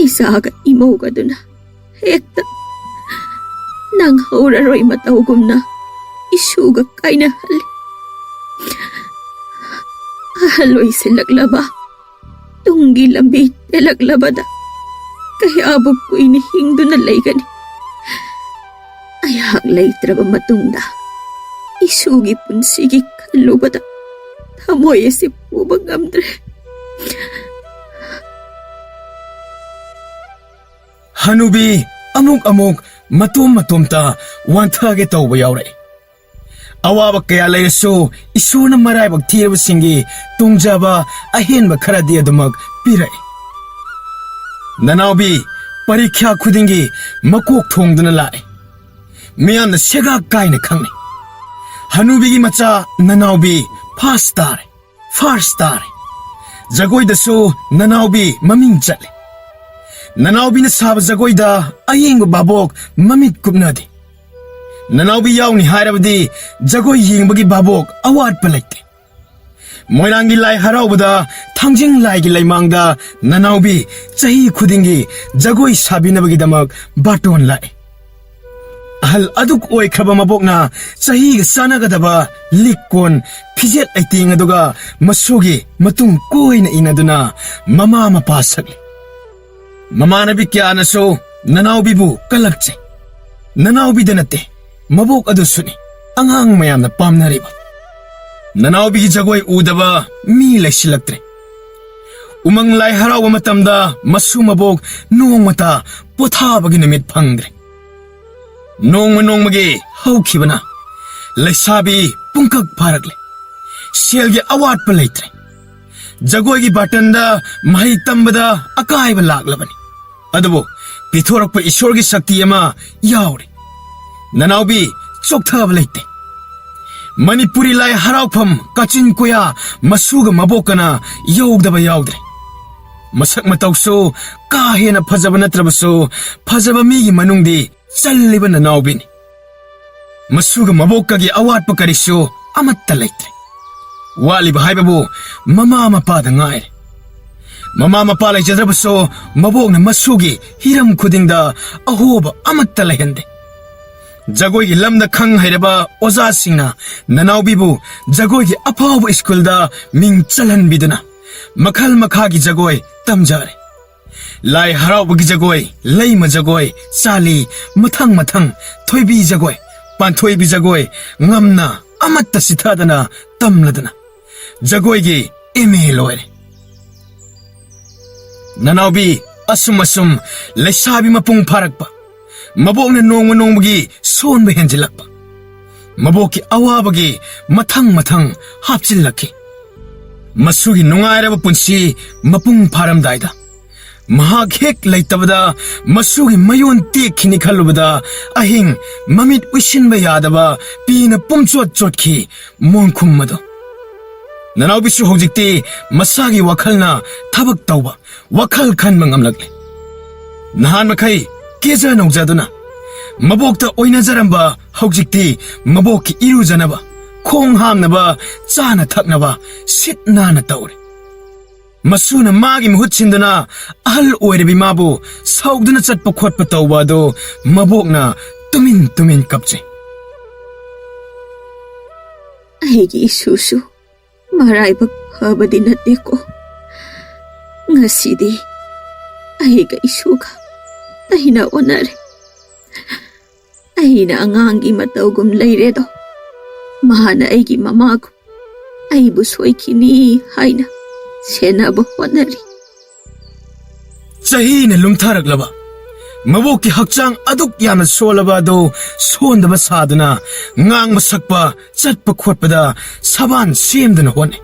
ꯏꯆꯥꯒ ꯏꯃꯧꯒꯗꯨꯅ ꯍꯦꯛꯇ ꯅꯪ ꯍꯧꯔꯔꯣꯏ ꯃꯇꯧꯒꯨꯝꯅ ꯏꯁꯨꯒ ꯀꯥꯏꯅꯍꯜꯂꯤ꯫ ꯑꯍꯜ ꯑꯣꯏꯁꯤꯜꯂꯛꯂꯕ ꯇꯨꯡꯒꯤ ꯂꯝꯕꯤ ꯇꯦꯜꯂꯛꯂꯕꯗ ꯀꯌꯥꯕꯨ ꯀꯨꯏꯅ ꯍꯤꯡꯗꯨꯅ ꯂꯩꯒꯅꯤ? ꯑꯩꯍꯥꯛ ꯂꯩꯇ꯭ꯔꯕ ꯃꯇꯨꯡꯗ ꯏꯁꯨꯒꯤ ꯄꯨꯟꯁꯤꯒꯤ ꯈꯜꯂꯨꯕꯗ ꯊꯃꯣꯏ ꯑꯁꯤ ꯄꯨꯕ ꯉꯝꯗ꯭ꯔꯦ꯫ ꯍꯅꯨꯕꯤ ꯑꯃꯨꯛ ꯑꯃꯨꯛ ꯃꯇꯣꯝ ꯃꯇꯣꯝꯇ ꯋꯥꯟꯊꯒꯦ ꯇꯧꯕ ꯌꯥꯎꯔꯛꯏ꯫ ꯑꯋꯥꯕ ꯀꯌꯥ ꯂꯩꯔꯁꯨ ꯏꯁꯣꯔꯅ ꯃꯔꯥꯏꯕꯛ ꯊꯤꯔꯕꯁꯤꯡꯒꯤ ꯇꯣꯡꯖꯕ ꯑꯍꯦꯟꯕ ꯈꯔꯗꯤ ꯑꯗꯨꯃꯛ ꯄꯤꯔꯛꯏ꯫ ꯅꯅꯥꯎꯕꯤ ꯄꯔꯤꯈ꯭ꯌꯥ ꯈꯨꯗꯤꯡꯒꯤ ꯃꯀꯣꯛ ꯊꯣꯡꯗꯨꯅ ꯂꯥꯛꯏ꯫ ꯃꯤꯌꯥꯝꯅ ꯁꯦꯒꯥꯛ ꯀꯥꯏꯅ ꯈꯪꯅꯩ꯫ ꯍꯅꯨꯕꯤꯒꯤ ꯃꯆꯥ ꯅꯅꯥꯎꯕꯤ ꯐꯥꯔꯁ ꯇꯥꯔꯦ꯫ ꯐꯥꯔꯁ ꯇꯥꯔꯦ꯫ ꯖꯒꯣꯏꯗꯁꯨ ꯅꯅꯥꯎꯕꯤ ꯃꯃꯤꯡ ꯆꯠꯂꯦ꯫ ꯅꯅꯥꯎꯕꯤꯅ ꯁꯥꯕ ꯖꯒꯣꯏꯗ ꯑꯌꯦꯡꯕ ꯚꯥꯕꯣꯛ ꯃꯃꯤꯠ ꯀꯨꯞꯅꯗꯦ꯫ ꯅꯅꯥꯎꯕꯤ ꯌꯥꯎꯅꯤ ꯍꯥꯏꯔꯕꯗꯤ ꯖꯒꯣꯏ ꯌꯦꯡꯕꯒꯤ ꯚꯥꯕꯣꯛ ꯑꯋꯥꯠꯄ ꯂꯩꯇꯦ꯫ ꯃꯣꯏꯔꯥꯡꯒꯤ ꯂꯥꯏ ꯍꯔꯥꯎꯕꯗ ꯊꯥꯡꯖꯤꯡ ꯂꯥꯏꯒꯤ ꯂꯩꯃꯥꯡꯗ ꯅꯅꯥꯎꯕꯤ ꯆꯍꯤ ꯈꯨꯗꯤꯡꯒꯤ ꯖꯒꯣꯏ ꯁꯥꯕꯤꯅꯕꯒꯤꯗꯃꯛ ꯕꯥꯔꯇꯣꯟ ꯂꯥꯛꯏ꯫ ꯑꯍꯜ ꯑꯗꯨꯛ ꯑꯣꯏꯈ꯭ꯔꯕ ꯃꯕꯣꯛꯅ ꯆꯍꯤꯒ ꯆꯥꯟꯅꯒꯗꯕ ꯂꯤꯛ ꯀꯣꯟ, ꯐꯤꯖꯦꯠ ꯂꯩꯇꯦꯡ ꯑꯗꯨꯒ ꯃꯁꯨꯒꯤ ꯃꯇꯨꯡ ꯀꯣꯏꯅ ꯏꯟꯅꯗꯨꯅ ꯃꯃꯥ ꯃꯄꯥ ꯁꯛꯂꯤ꯫ ꯃꯃꯥꯟꯅꯕꯤ ꯀꯌꯥꯅꯁꯨ ꯅꯅꯥꯎꯕꯤꯕꯨ ꯀꯜꯂꯛꯆꯩ꯫ ꯅꯅꯥꯎꯕꯤꯗ ꯅꯠꯇꯦ, ꯃꯕꯣꯛ ꯑꯗꯨꯁꯨꯅꯤ ꯑꯉꯥꯡ ꯃꯌꯥꯝꯅ ꯄꯥꯝꯅꯔꯤꯕ꯫ ꯅꯅꯥꯎꯕꯤꯒꯤ ꯖꯒꯣꯏ ꯎꯗꯕ ꯃꯤ ꯂꯩꯁꯤꯜꯂꯛꯇ꯭ꯔꯦ꯫ ꯎꯃꯪ ꯂꯥꯏ ꯍꯔꯥꯎꯕ ꯃꯇꯝꯗ ꯃꯁꯨ ꯃꯕꯣꯛ ꯅꯣꯡꯃꯇ ꯄꯣꯊꯥꯕꯒꯤ ꯅꯨꯃꯤꯠ ꯐꯪꯗ꯭ꯔꯦ꯫ ꯅꯣꯡꯃ ꯅꯣꯡꯃꯒꯤ ꯍꯧꯈꯤꯕꯅ ꯂꯩꯁꯥꯕꯤ ꯄꯨꯡꯀꯛ ꯐꯥꯔꯛꯂꯦ꯫ ꯁꯦꯜꯒꯤ ꯑꯋꯥꯠꯄ ꯂꯩꯇ꯭ꯔꯦ꯫ ꯖꯒꯣꯏꯒꯤ ꯕꯥꯔꯇꯟꯗ ꯃꯍꯩ ꯇꯝꯕꯗ ꯑꯀꯥꯏꯕ ꯂꯥꯛꯂꯕꯅꯤ꯫ ꯑꯗꯨꯕꯨ ꯄꯤꯊꯣꯔꯛꯄ ꯏꯁꯣꯔꯒꯤ ꯁꯛꯇꯤ ꯑꯃ ꯌꯥꯎꯔꯤ꯫ ꯅꯅꯥꯎꯕꯤ ꯆꯣꯛꯊꯕ ꯂꯩꯇꯦ꯫ ꯃꯅꯤꯄꯨꯔꯤ ꯂꯥꯏ ꯍꯔꯥꯎꯐꯝ ꯀꯥꯆꯤꯟ ꯀꯣꯌꯥ ꯃꯁꯨꯒ ꯃꯕꯣꯛꯀꯅ ꯌꯧꯗꯕ ꯌꯥꯎꯗ꯭ꯔꯦ꯫ ꯃꯁꯛ ꯃꯇꯧꯁꯨ ꯀꯥ ꯍꯦꯟꯅ ꯐꯖꯕ ꯅꯠꯇ꯭ꯔꯕꯁꯨ, ꯐꯖꯕ ꯃꯤꯒꯤ ꯃꯅꯨꯡꯗꯤ ꯆꯜꯂꯤꯕ ꯅꯅꯥꯎꯕꯤꯅꯤ꯫ ꯃꯁꯨꯒ ꯃꯕꯣꯛꯀꯒꯤ ꯑꯋꯥꯠꯄ ꯀꯔꯤꯁꯨ ꯑꯃꯠꯇ ꯂꯩꯇ꯭ꯔꯦ꯫ ꯋꯥꯠꯂꯤꯕ ꯍꯥꯏꯕꯕꯨ ꯃꯃꯥ ꯃꯄꯥꯗ ꯉꯥꯏꯔꯦ꯫ ꯃꯃꯥ ꯃꯄꯥ ꯂꯩꯖꯗ꯭ꯔꯕꯁꯨ, ꯃꯕꯣꯛꯅ ꯃꯁꯨꯒꯤ ꯍꯤꯔꯝ ꯈꯨꯗꯤꯡꯗ ꯑꯍꯣꯕ ꯑꯃꯠꯇ ꯂꯩꯍꯟꯗꯦ꯫ ꯖꯒꯣꯏꯒꯤ ꯂꯝꯗ ꯈꯪ ꯍꯩꯔꯕ ꯑꯣꯖꯥꯁꯤꯡꯅ ꯅꯅꯥꯎꯕꯤꯕꯨ ꯖꯒꯣꯏꯒꯤ ꯑꯐꯥꯎꯕ ꯁ꯭ꯀꯨꯜꯗ ꯃꯤꯡ ꯆꯜꯍꯟꯕꯤꯗꯨꯅ ꯃꯈꯜ ꯃꯈꯥꯒꯤ ꯖꯒꯣꯏ ꯇꯝꯖꯔꯦ꯫ ꯂꯥꯏ ꯍꯔꯥꯎꯕꯒꯤ ꯖꯒꯣꯏ, ꯂꯩꯃ ꯖꯒꯣꯏ, ꯆꯥꯂꯤ, ꯃꯊꯪ ꯃꯊꯪ, ꯊꯣꯏꯕꯤ ꯖꯒꯣꯏ, ꯄꯥꯟꯊꯣꯏꯕꯤ ꯖꯒꯣꯏ, ꯉꯝꯅ ꯑꯃꯠꯇ ꯆꯤꯊꯗꯅ ꯇꯝꯂꯗꯅ ꯖꯒꯣꯏꯒꯤ ꯑꯦꯝ ꯑꯦ ꯂꯣꯏꯔꯦ꯫ ꯅꯅꯥꯎꯕꯤ ꯑꯁꯨꯝ ꯑꯁꯨꯝ ꯂꯩꯁꯥꯕꯤ ꯃꯄꯨꯡ ꯐꯥꯔꯛꯄ, ꯃꯕꯣꯛꯅ ꯅꯣꯡꯃ ꯅꯣꯡꯃꯒꯤ ꯁꯣꯟꯕ ꯍꯦꯟꯖꯤꯜꯂꯛꯄ, ꯃꯕꯣꯛꯀꯤ ꯑꯋꯥꯕꯒꯤ ꯃꯊꯪ ꯃꯊꯪ ꯍꯥꯞꯆꯤꯜꯂꯛꯈꯤ꯫ ꯃꯁꯨꯒꯤ ꯅꯨꯡꯉꯥꯏꯔꯕ ꯄꯨꯟꯁꯤ ꯃꯄꯨꯡ ꯐꯥꯔꯝꯗꯥꯏꯗ, ꯃꯍꯥꯛ ꯍꯦꯛ ꯂꯩꯇꯕꯗ ꯃꯁꯨꯒꯤ ꯃꯌꯣꯟ ꯇꯦꯛꯈꯤꯅꯤ ꯈꯜꯂꯨꯕꯗ, ꯑꯍꯤꯡ ꯃꯃꯤꯠ ꯎꯏꯁꯤꯟꯕ ꯌꯥꯗꯕ ꯄꯤꯅ ꯄꯨꯝꯆꯣꯠ ꯆꯣꯠꯈꯤ ꯃꯣꯟꯈꯨꯝ ꯑꯗꯨ꯫ ꯅꯅꯥꯎꯕꯤꯁꯨ ꯍꯧꯖꯤꯛꯇꯤ ꯃꯁꯥꯒꯤ ꯋꯥꯈꯜꯅ ꯊꯕꯛ ꯇꯧꯕ, ꯋꯥꯈꯜ ꯈꯟꯕ ꯉꯝꯂꯛꯂꯦ꯫ ꯅꯍꯥꯟ ꯃꯈꯩ ꯀꯦꯖ ꯅꯧꯖꯗꯨꯅ ꯃꯕꯣꯛꯇ ꯑꯣꯏꯅꯖꯔꯝꯕ ꯍꯧꯖꯤꯛꯇꯤ ꯃꯕꯣꯛꯀꯤ ꯏꯔꯨꯖꯅꯕ, ꯈꯣꯡ ꯍꯥꯝꯅꯕ, ꯆꯥꯅ ꯊꯛꯅꯕ ꯁꯤꯠ ꯅꯥꯟꯅ ꯇꯧꯔꯦ꯫ ꯃꯁꯨꯅ ꯃꯥꯒꯤ ꯃꯍꯨꯠ ꯁꯤꯟꯗꯨꯅ ꯑꯍꯜ ꯑꯣꯏꯔꯕꯤ ꯃꯥꯕꯨ ꯁꯧꯗꯨꯅ ꯆꯠꯄ ꯈꯣꯠꯄ ꯇꯧꯕ ꯑꯗꯨ ꯃꯕꯣꯛꯅ ꯇꯨꯃꯤꯟ ꯇꯨꯃꯤꯟ ꯀꯞꯆꯩ꯫ ꯑꯩꯒꯤ ꯏꯁꯨꯁꯨ ꯃꯔꯥꯏꯕꯛ ꯐꯕꯗꯤ ꯅꯠꯇꯦꯀꯣ꯫ ꯉꯁꯤꯗꯤ ꯑꯩꯒ ꯏꯁꯨꯒ ꯑꯩꯅ ꯑꯣꯟꯅꯔꯦ꯫ ꯑꯩꯅ ꯑꯉꯥꯡꯒꯤ ꯃꯇꯧꯒꯨꯝ ꯂꯩꯔꯦꯗꯣ꯫ ꯃꯍꯥꯛꯅ ꯑꯩꯒꯤ ꯃꯃꯥꯒꯨꯝ ꯑꯩꯕꯨ ꯁꯣꯏꯈꯤꯅꯤ ꯍꯥꯏꯅ ꯁꯦꯟꯅꯕ ꯍꯣꯠꯅꯔꯤ꯫ ꯆꯍꯤꯅ ꯂꯨꯝꯊꯔꯛꯂꯕ, ꯃꯕꯣꯛꯀꯤ ꯍꯛꯆꯥꯡ ꯑꯗꯨꯛ ꯌꯥꯝꯅ ꯁꯣꯜꯂꯕ ꯑꯗꯨ ꯁꯣꯟꯗꯕ ꯁꯥꯗꯨꯅ ꯉꯥꯡꯕ ꯁꯛꯄ, ꯆꯠꯄ ꯈꯣꯠꯄꯗ ꯁꯕꯥꯟ ꯁꯦꯝꯗꯨꯅ ꯍꯣꯠꯅꯩ꯫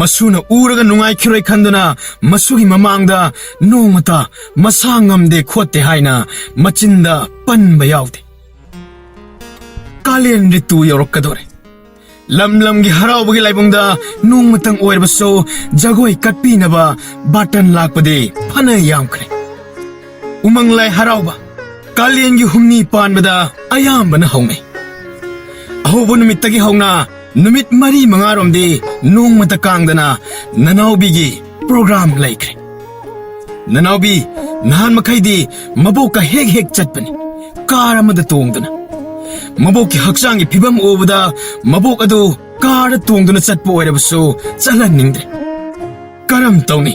ꯃꯁꯨꯅ ꯎꯔꯒ ꯅꯨꯡꯉꯥꯏꯈꯤꯔꯣꯏ ꯈꯟꯗꯨꯅ ꯃꯁꯨꯒꯤ ꯃꯃꯥꯡꯗ ꯅꯣꯡꯃꯇ ꯃꯁꯥ ꯉꯝꯗꯦ ꯈꯣꯠꯇꯦ ꯍꯥꯏꯅ ꯃꯆꯤꯟꯗ ꯄꯟꯕ ꯌꯥꯎꯗꯦ꯫ ꯀꯥꯂꯦꯟ ꯔꯤꯇꯨ ꯌꯧꯔꯛꯀꯗꯧꯔꯦ꯫ ꯂꯝ ꯂꯝꯒꯤ ꯍꯔꯥꯎꯕꯒꯤ ꯂꯥꯏꯕꯨꯡꯗ ꯅꯣꯡꯃꯇꯪ ꯑꯣꯏꯔꯕꯁꯨ ꯖꯒꯣꯏ ꯀꯠꯄꯤꯅꯕ ꯕꯥꯇꯟ ꯂꯥꯛꯄꯗꯤ ꯐꯅ ꯌꯥꯝꯈ꯭ꯔꯦ꯫ ꯎꯃꯪ ꯂꯥꯏ ꯍꯔꯥꯎꯕ ꯀꯥꯂꯦꯟꯒꯤ ꯍꯨꯝꯅꯤ ꯄꯥꯟꯕꯗ ꯑꯌꯥꯝꯕꯅ ꯍꯧꯅꯩ꯫ ꯑꯍꯧꯕ ꯅꯨꯃꯤꯠꯇꯒꯤ ꯍꯧꯅ ꯅꯨꯃꯤꯠ ꯃꯔꯤ ꯃꯉꯥꯔꯣꯝꯗꯤ ꯅꯣꯡꯃꯇ ꯀꯥꯡꯗꯅ ꯅꯅꯥꯎꯕꯤꯒꯤ ꯄ꯭ꯔꯣꯒ꯭ꯔꯥꯝ ꯂꯩꯈ꯭ꯔꯦ꯫ ꯅꯅꯥꯎꯕꯤ ꯅꯍꯥꯟ ꯃꯈꯩꯗꯤ ꯃꯕꯣꯛꯀ ꯍꯦꯛ ꯍꯦꯛ ꯆꯠꯄꯅꯤ, ꯀꯥꯔ ꯑꯃꯗ ꯇꯣꯡꯗꯨꯅ꯫ ꯃꯕꯣꯛꯀꯤ ꯍꯛꯆꯥꯡꯒꯤ ꯐꯤꯕꯝ ꯎꯕꯗ ꯃꯕꯣꯛ ꯑꯗꯨ ꯀꯥꯔꯗ ꯇꯣꯡꯗꯨꯅ ꯆꯠꯄ ꯑꯣꯏꯔꯕꯁꯨ ꯆꯠꯍꯟꯅꯤꯡꯗ꯭ꯔꯦ꯫ ꯀꯔꯝ ꯇꯧꯅꯤ?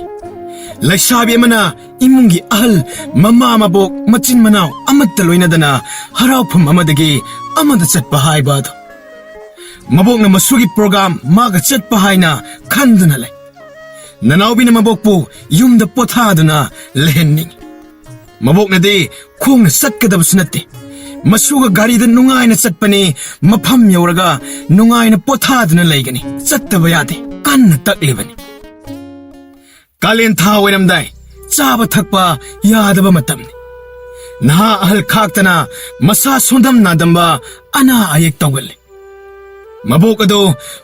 ꯂꯩꯁꯥꯕꯤ ꯑꯃꯅ ꯏꯃꯨꯡꯒꯤ ꯑꯍꯜ, ꯃꯃꯥ ꯃꯕꯣꯛ, ꯃꯆꯤꯟ ꯃꯅꯥꯎ ꯑꯃꯠꯇ ꯂꯣꯏꯅꯗꯅ ꯍꯔꯥꯎꯐꯝ ꯑꯃꯗꯒꯤ ꯑꯃꯗ ꯆꯠꯄ ꯍꯥꯏꯕ ꯑꯗꯨ꯫ ꯃꯕꯣꯛꯅ ꯃꯁꯨꯒꯤ ꯄ꯭ꯔꯣꯒ꯭ꯔꯥꯝ ꯃꯥꯒ ꯆꯠꯄ ꯍꯥꯏꯅ ꯈꯟꯗꯨꯅ ꯂꯩ꯫ ꯅꯅꯥꯎꯕꯤꯅ ꯃꯕꯣꯛꯄꯨ ꯌꯨꯝꯗ ꯄꯣꯊꯥꯗꯨꯅ ꯂꯩꯍꯟꯅꯤꯡꯏ꯫ ꯃꯕꯣꯛꯅꯗꯤ ꯈꯣꯡꯅ ꯆꯠꯀꯗꯕꯁꯨ ꯅꯠꯇꯦ꯫ ꯃꯁꯨꯒ ꯒꯥꯔꯤꯗ ꯅꯨꯡꯉꯥꯏꯅ ꯆꯠꯄꯅꯤ, ꯃꯐꯝ ꯌꯧꯔꯒ ꯅꯨꯡꯉꯥꯏꯅ ꯄꯣꯊꯥꯗꯨꯅ ꯂꯩꯒꯅꯤ, ꯆꯠꯇꯕ ꯌꯥꯗꯦ, ꯀꯟꯅ ꯇꯛꯂꯤꯕꯅꯤ꯫ ꯀꯥꯂꯦꯟ ꯊꯥ ꯑꯣꯏꯔꯝꯗꯥꯏ, ꯆꯥꯕ ꯊꯛꯄ ꯌꯥꯗꯕ ꯃꯇꯝꯅꯤ꯫ ꯅꯍꯥ ꯑꯍꯜ ꯈꯥꯛꯇꯅ ꯃꯁꯥ ꯁꯣꯟꯗꯝ ꯅꯥꯗꯝꯕ ꯑꯅꯥ ꯑꯌꯦꯛ ꯇꯧꯒꯜꯂꯤ꯫ ꯃꯕꯣꯛ ꯑꯗꯨ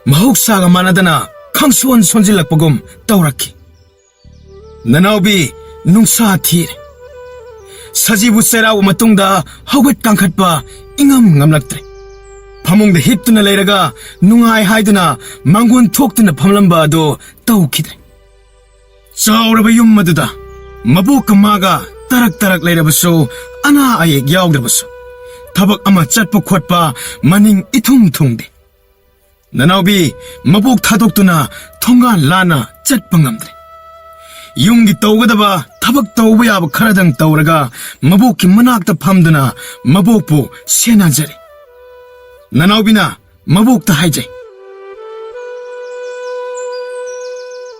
ꯃꯍꯧꯁꯥꯒ ꯃꯥꯟꯅꯗꯅ ꯈꯪꯁꯣꯟ ꯁꯣꯟꯖꯤꯜꯂꯛꯄꯒꯨꯝ ꯇꯧꯔꯛꯈꯤ꯫ ꯅꯅꯥꯎꯕꯤ ꯅꯨꯡꯁꯥ ꯊꯤꯔꯦ꯫ ꯁꯖꯤꯕꯨ ꯆꯩꯔꯥꯎꯕ ꯃꯇꯨꯡꯗ ꯍꯧꯒꯠ ꯀꯥꯡꯈꯠꯄ ꯏꯉꯝ ꯉꯝꯂꯛꯇ꯭ꯔꯦ꯫ ꯐꯃꯨꯡꯗ ꯍꯤꯞꯇꯨꯅ ꯂꯩꯔꯒ ꯅꯨꯡꯉꯥꯏ ꯍꯥꯏꯗꯨꯅ ꯃꯥꯡꯒꯣꯟ ꯊꯣꯛꯇꯨꯅ ꯐꯝꯂꯝꯕ ꯑꯗꯨ ꯇꯧꯈꯤꯗ꯭ꯔꯦ꯫ ꯆꯥꯎꯔꯕ ꯌꯨꯝ ꯑꯗꯨꯗ ꯃꯕꯣꯛꯀ ꯃꯥꯒ ꯇꯔꯛ ꯇꯔꯛ ꯂꯩꯔꯕꯁꯨ, ꯑꯅꯥ ꯑꯌꯦꯛ ꯌꯥꯎꯗ꯭ꯔꯕꯁꯨ, ꯊꯕꯛ ꯑꯃ ꯆꯠꯄ ꯈꯣꯠꯄ ꯃꯅꯤꯡ ꯏꯊꯨꯡ ꯊꯨꯡꯗꯦ꯫ ꯅꯅꯥꯎꯕꯤ ꯃꯕꯣꯛ ꯊꯥꯗꯣꯛꯇꯨꯅ ꯊꯣꯡꯒꯥꯟ ꯂꯥꯟꯅ ꯆꯠꯄ ꯉꯝꯗ꯭ꯔꯦ꯫ ꯌꯨꯝꯒꯤ ꯇꯧꯒꯗꯕ ꯊꯕꯛ ꯇꯧꯕ ꯌꯥꯕ ꯈꯔꯗꯪ ꯇꯧꯔꯒ ꯃꯕꯣꯛꯀꯤ ꯃꯅꯥꯛꯇ ꯐꯝꯗꯨꯅ ꯃꯕꯣꯛꯄꯨ ꯁꯦꯟꯅꯖꯔꯤ꯫ ꯅꯅꯥꯎꯕꯤꯅ ꯃꯕꯣꯛꯇ ꯍꯥꯏꯖꯩ꯫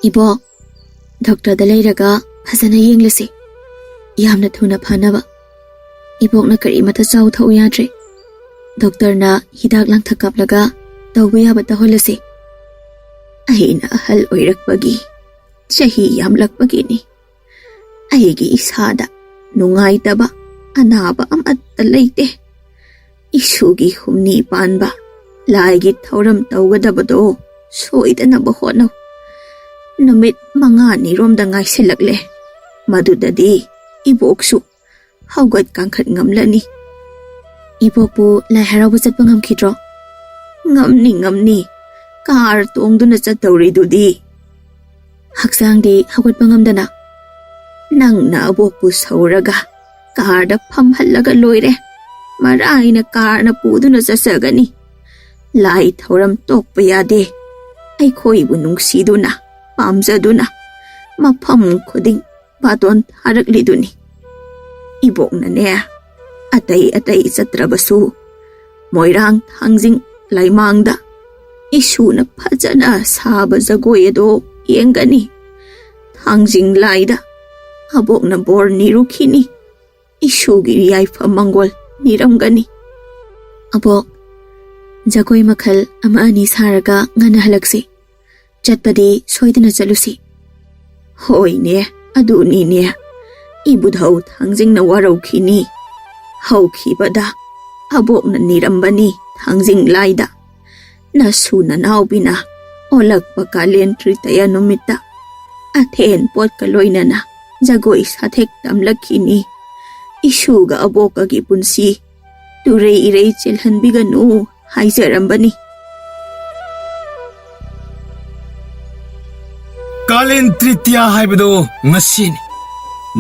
ꯏꯕꯣꯛ, ꯗꯣꯛꯇꯔꯗ ꯂꯩꯔꯒ ꯐꯖꯅ ꯌꯦꯡꯂꯁꯤ꯫ ꯌꯥꯝꯅ ꯊꯨꯅ ꯐꯅꯕ꯫ ꯏꯕꯣꯛꯅ ꯀꯔꯤꯃꯠꯇ ꯆꯥꯎ ꯊꯛꯎ ꯌꯥꯗ꯭ꯔꯦ꯫ ꯗꯣꯛꯇꯔꯅ ꯍꯤꯗꯥꯛ ꯂꯥꯡꯊꯛ ꯀꯥꯞꯂꯒ ꯇꯧꯕ ꯌꯥꯕ ꯇꯧꯍꯜꯂꯁꯤ꯫ ꯑꯩꯅ ꯑꯍꯜ ꯑꯣꯏꯔꯛꯄꯒꯤ, ꯆꯍꯤ ꯌꯥꯝꯂꯛꯄꯒꯤꯅꯤ꯫ ꯑꯩꯒꯤ ꯏꯁꯥꯗ ꯅꯨꯡꯉꯥꯏꯇꯕ ꯑꯅꯥꯕ ꯑꯃꯠꯇ ꯂꯩꯇꯦ꯫ ꯏꯁꯨꯒꯤ ꯍꯨꯝꯅꯤ ꯄꯥꯟꯕ ꯂꯥꯏꯒꯤ ꯊꯧꯔꯝ ꯇꯧꯒꯗꯕꯗꯣ ꯁꯣꯏꯗꯅꯕ ꯍꯣꯠꯅꯧ꯫ ꯅꯨꯃꯤꯠ ꯃꯉꯥꯅꯤꯔꯣꯝꯗ ꯉꯥꯏꯁꯤꯜꯂꯛꯂꯦ꯫ ꯃꯗꯨꯗꯗꯤ ꯏꯕꯣꯛꯁꯨ ꯍꯧꯒꯠ ꯀꯥꯡꯈꯠ ꯉꯝꯂꯅꯤ꯫ ꯏꯕꯣꯛꯄꯨ ꯂꯥꯏ ꯍꯔꯥꯎꯕ ꯆꯠꯄ ꯉꯝꯈꯤꯗ꯭ꯔꯣ? ꯉꯝꯅꯤ, ꯉꯝꯅꯤ꯫ ꯀꯥꯔ ꯇꯣꯡꯗꯨꯅ ꯆꯠꯇꯧꯔꯤꯗꯨꯗꯤ꯫ ꯍꯛꯆꯥꯡꯗꯤ ꯍꯧꯒꯠꯄ ꯉꯝꯗꯅ? ꯅꯪꯅ ꯑꯕꯣꯛꯄꯨ ꯁꯧꯔꯒ ꯀꯥꯔꯗ ꯐꯝꯍꯜꯂꯒ ꯂꯣꯏꯔꯦ꯫ ꯃꯔꯥꯏꯅ ꯀꯥꯔꯅ ꯄꯨꯗꯨꯅ ꯆꯠꯆꯒꯅꯤ꯫ ꯂꯥꯏ ꯊꯧꯔꯝ ꯇꯣꯛꯄ ꯌꯥꯗꯦ꯫ ꯑꯩꯈꯣꯏꯕꯨ ꯅꯨꯡꯁꯤꯗꯨꯅ, ꯄꯥꯝꯖꯗꯨꯅ, ꯃꯐꯝ ꯈꯨꯗꯤꯡ ꯕꯥꯇꯣꯟ ꯊꯥꯔꯛꯂꯤꯗꯨꯅꯤ꯫ ꯏꯕꯣꯛꯅꯅꯦ, ꯑꯇꯩ ꯑꯇꯩ ꯆꯠꯇ꯭ꯔꯕꯁꯨ ꯃꯣꯏꯔꯥꯡ ꯊꯥꯡꯖꯤꯡ ꯂꯩꯃꯥꯡꯗ ꯏꯁꯨꯅ ꯐꯖꯅ ꯁꯥꯕ ꯖꯒꯣꯏ ꯑꯗꯣ ꯌꯦꯡꯒꯅꯤ꯫ ꯊꯥꯡꯖꯤꯡ ꯂꯥꯏꯗ ꯑꯕꯣꯛꯅ ꯕꯣꯔ ꯅꯤꯔꯨꯈꯤꯅꯤ꯫ ꯏꯁꯨꯒꯤ ꯌꯥꯏꯐ ꯃꯪꯒꯣꯜ ꯅꯤꯔꯝꯒꯅꯤ꯫ ꯑꯕꯣꯛ, ꯖꯒꯣꯏ ꯃꯈꯜ ꯑꯃ ꯑꯅꯤ ꯁꯥꯔꯒ ꯉꯟꯅ ꯍꯜꯂꯛꯁꯤ꯫ ꯆꯠꯄꯗꯤ ꯁꯣꯏꯗꯅ ꯆꯠꯂꯨꯁꯤ꯫ ꯍꯣꯏꯅꯦ, ꯑꯗꯨꯅꯤꯅꯦ꯫ ꯏꯕꯨꯙꯧ ꯊꯥꯡꯖꯤꯡꯅ ꯋꯥꯔꯧꯈꯤꯅꯤ꯫ ꯍꯧꯈꯤꯕꯗ ꯑꯕꯣꯛꯅ ꯅꯤꯔꯝꯕꯅꯤ ꯊꯥꯡꯖꯤꯡ ꯂꯥꯏꯗ꯫ ꯅꯁꯨ ꯅꯅꯥꯎꯕꯤꯅ ꯑꯣꯜꯂꯛꯄ ꯀꯥꯂꯦꯟ ꯇ꯭ꯔꯤꯇꯌꯥ ꯅꯨꯃꯤꯠꯇ ꯑꯊꯦꯟ ꯄꯣꯠꯀ ꯂꯣꯏꯅꯅ ꯖꯒꯣꯏ ꯁꯥꯊꯦꯛ ꯇꯝꯂꯛꯈꯤꯅꯤ꯫ ꯏꯁꯨꯒ ꯑꯕꯣꯛꯀꯒꯤ ꯄꯨꯟꯁꯤ ꯇꯨꯔꯩ ꯏꯔꯩ ꯆꯦꯜꯍꯟꯕꯤꯒꯅꯨ ꯍꯥꯏꯖꯔꯝꯕꯅꯤ꯫ ꯀꯥꯂꯦꯟ ꯇ꯭ꯔꯤꯇꯤꯌꯥ ꯍꯥꯏꯕꯗꯨ ꯉꯁꯤꯅꯤ꯫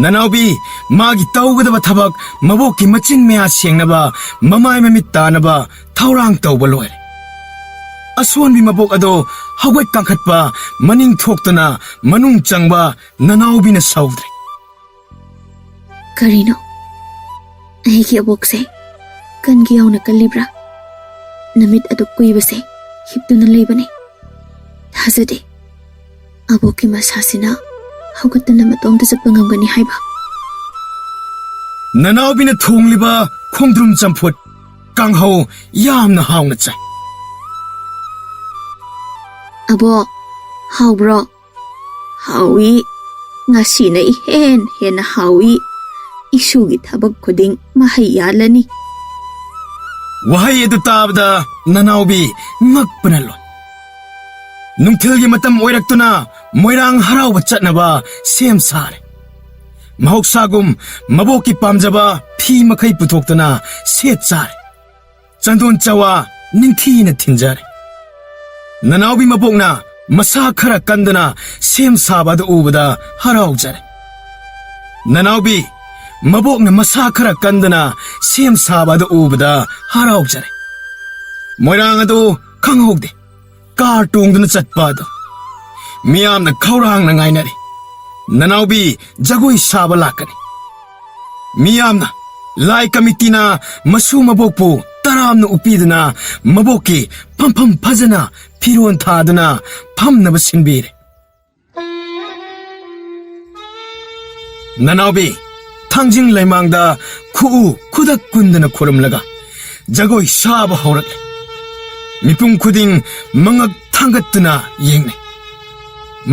ꯅꯅꯥꯎꯕꯤ, ꯃꯥꯒꯤ ꯇꯧꯒꯗꯕ ꯊꯕꯛ, ꯃꯕꯣꯛꯀꯤ ꯃꯆꯤꯟ ꯃꯌꯥ ꯁꯦꯡꯅꯕ, ꯃꯃꯥꯏ ꯃꯃꯤꯠ ꯇꯥꯅꯕ ꯊꯧꯔꯥꯡ ꯇꯧꯕ ꯂꯣꯏꯔꯦ꯫ ꯑꯁꯣꯟꯕꯤ ꯃꯕꯣꯛ ꯑꯗꯣ ꯍꯧꯒꯠ ꯀꯥꯡꯈꯠꯄ, ꯃꯅꯤꯡ ꯊꯣꯛꯇꯨꯅ ꯃꯅꯨꯡ ꯆꯪꯕ ꯅꯅꯥꯎꯕꯤꯅ ꯁꯧꯗ꯭ꯔꯦ꯫ ꯀꯔꯤꯅꯣ? ꯑꯩꯒꯤ ꯑꯕꯣꯛꯁꯦ ꯀꯟꯒꯤ ꯌꯥꯎꯅ ꯀꯜꯂꯤꯕ꯭ꯔꯥ? ꯅꯨꯃꯤꯠ ꯑꯗꯨ ꯀꯨꯏꯕꯁꯦ ꯍꯤꯞꯇꯨꯅ ꯂꯩꯕꯅꯦ꯫ ꯊꯥꯖꯗꯦ꯫ ꯑꯕꯣꯛꯀꯤ ꯃꯁꯥꯁꯤꯅ ꯍꯧꯒꯠꯇꯨꯅ ꯃꯇꯣꯝꯇ ꯆꯠꯄ ꯉꯝꯒꯅꯤ ꯍꯥꯏꯕ꯫ ꯅꯅꯥꯎꯕꯤꯅ ꯊꯣꯡꯂꯤꯕ ꯈꯣꯡꯗ꯭ꯔꯨꯝ ꯆꯝꯐꯨꯠ, ꯀꯥꯡꯍꯧ ꯌꯥꯝꯅ ꯍꯥꯎꯅ ꯆꯥꯏ꯫ ꯑꯕꯣꯛ, ꯍꯥꯎꯕ꯭ꯔꯣ? ꯍꯥꯎꯏ꯫ ꯉꯁꯤꯅ ꯏꯍꯦꯟ ꯍꯦꯟꯅ ꯍꯥꯎꯏ꯫ ꯏꯁꯨꯒꯤ ꯊꯕꯛ ꯈꯨꯗꯤꯡ ꯃꯍꯩ ꯌꯥꯜꯂꯅꯤ꯫ ꯋꯥꯍꯩ ꯑꯗꯨ ꯇꯥꯕꯗ ꯅꯅꯥꯎꯕꯤ ꯉꯛꯄꯅ ꯂꯣꯏ꯫ ꯅꯨꯡꯊꯤꯜꯒꯤ ꯃꯇꯝ ꯑꯣꯏꯔꯛꯇꯨꯅ ꯃꯣꯏꯔꯥꯡ ꯍꯔꯥꯎꯕ ꯆꯠꯅꯕ ꯁꯦꯝ ꯁꯥꯔꯦ꯫ ꯃꯍꯧꯁꯥꯒꯨꯝ ꯃꯕꯣꯛꯀꯤ ꯄꯥꯝꯖꯕ ꯐꯤ ꯃꯈꯩ ꯄꯨꯊꯣꯛꯇꯨꯅ ꯁꯦꯠ ꯆꯥꯔꯦ꯫ ꯆꯟꯗꯣꯟ ꯆꯋꯥ ꯅꯤꯡꯊꯤꯅ ꯊꯤꯟꯖꯔꯦ꯫ ꯅꯅꯥꯎꯕꯤ ꯃꯕꯣꯛꯅ ꯃꯁꯥ ꯈꯔ ꯀꯟꯗꯅ ꯁꯦꯝ ꯁꯥꯕ ꯑꯗꯨ ꯎꯕꯗ ꯍꯔꯥꯎꯖꯔꯦ꯫ ꯅꯅꯥꯎꯕꯤ ꯃꯕꯣꯛꯅ ꯃꯁꯥ ꯈꯔ ꯀꯟꯗꯅ ꯁꯦꯝ ꯁꯥꯕ ꯑꯗꯨ ꯎꯕꯗ ꯍꯔꯥꯎꯖꯔꯦ꯫ ꯃꯣꯏꯔꯥꯡ ꯑꯗꯨ ꯈꯪꯍꯧꯗꯦ꯫ ꯀꯥꯔ ꯇꯣꯡꯗꯨꯅ ꯆꯠꯄ ꯑꯗꯨ ꯃꯤꯌꯥꯝꯅ ꯈꯧꯔꯥꯡꯅ ꯉꯥꯏꯅꯔꯤ꯫ ꯅꯅꯥꯎꯕꯤ ꯖꯒꯣꯏ ꯁꯥꯕ ꯂꯥꯛꯀꯅꯤ꯫ ꯃꯤꯌꯥꯝꯅ, ꯂꯥꯏ ꯀꯃꯤꯇꯤꯅ ꯃꯁꯨ ꯃꯕꯣꯛꯄꯨ ꯇꯔꯥꯝꯅ ꯎꯞꯄꯤꯗꯨꯅ ꯃꯕꯣꯛꯀꯤ ꯐꯝꯐꯝ ꯐꯖꯅ ꯐꯤꯔꯣꯟ ꯊꯥꯗꯨꯅ ꯐꯝꯅꯕ ꯁꯤꯟꯕꯤꯔꯦ꯫ ꯅꯅꯥꯎꯕꯤ ꯊꯥꯡꯖꯤꯡ ꯂꯩꯃꯥꯡꯗ ꯈꯨꯎ ꯈꯨꯗꯛ ꯀꯨꯟꯗꯅ ꯈꯨꯔꯨꯝꯂꯒ ꯖꯒꯣꯏ ꯁꯥꯕ ꯍꯧꯔꯛꯂꯦ꯫ ꯃꯤꯄꯨꯝ ꯈꯨꯗꯤꯡ ꯃꯉꯛ ꯊꯥꯡꯒꯠꯇꯨꯅ ꯌꯦꯡꯂꯦ꯫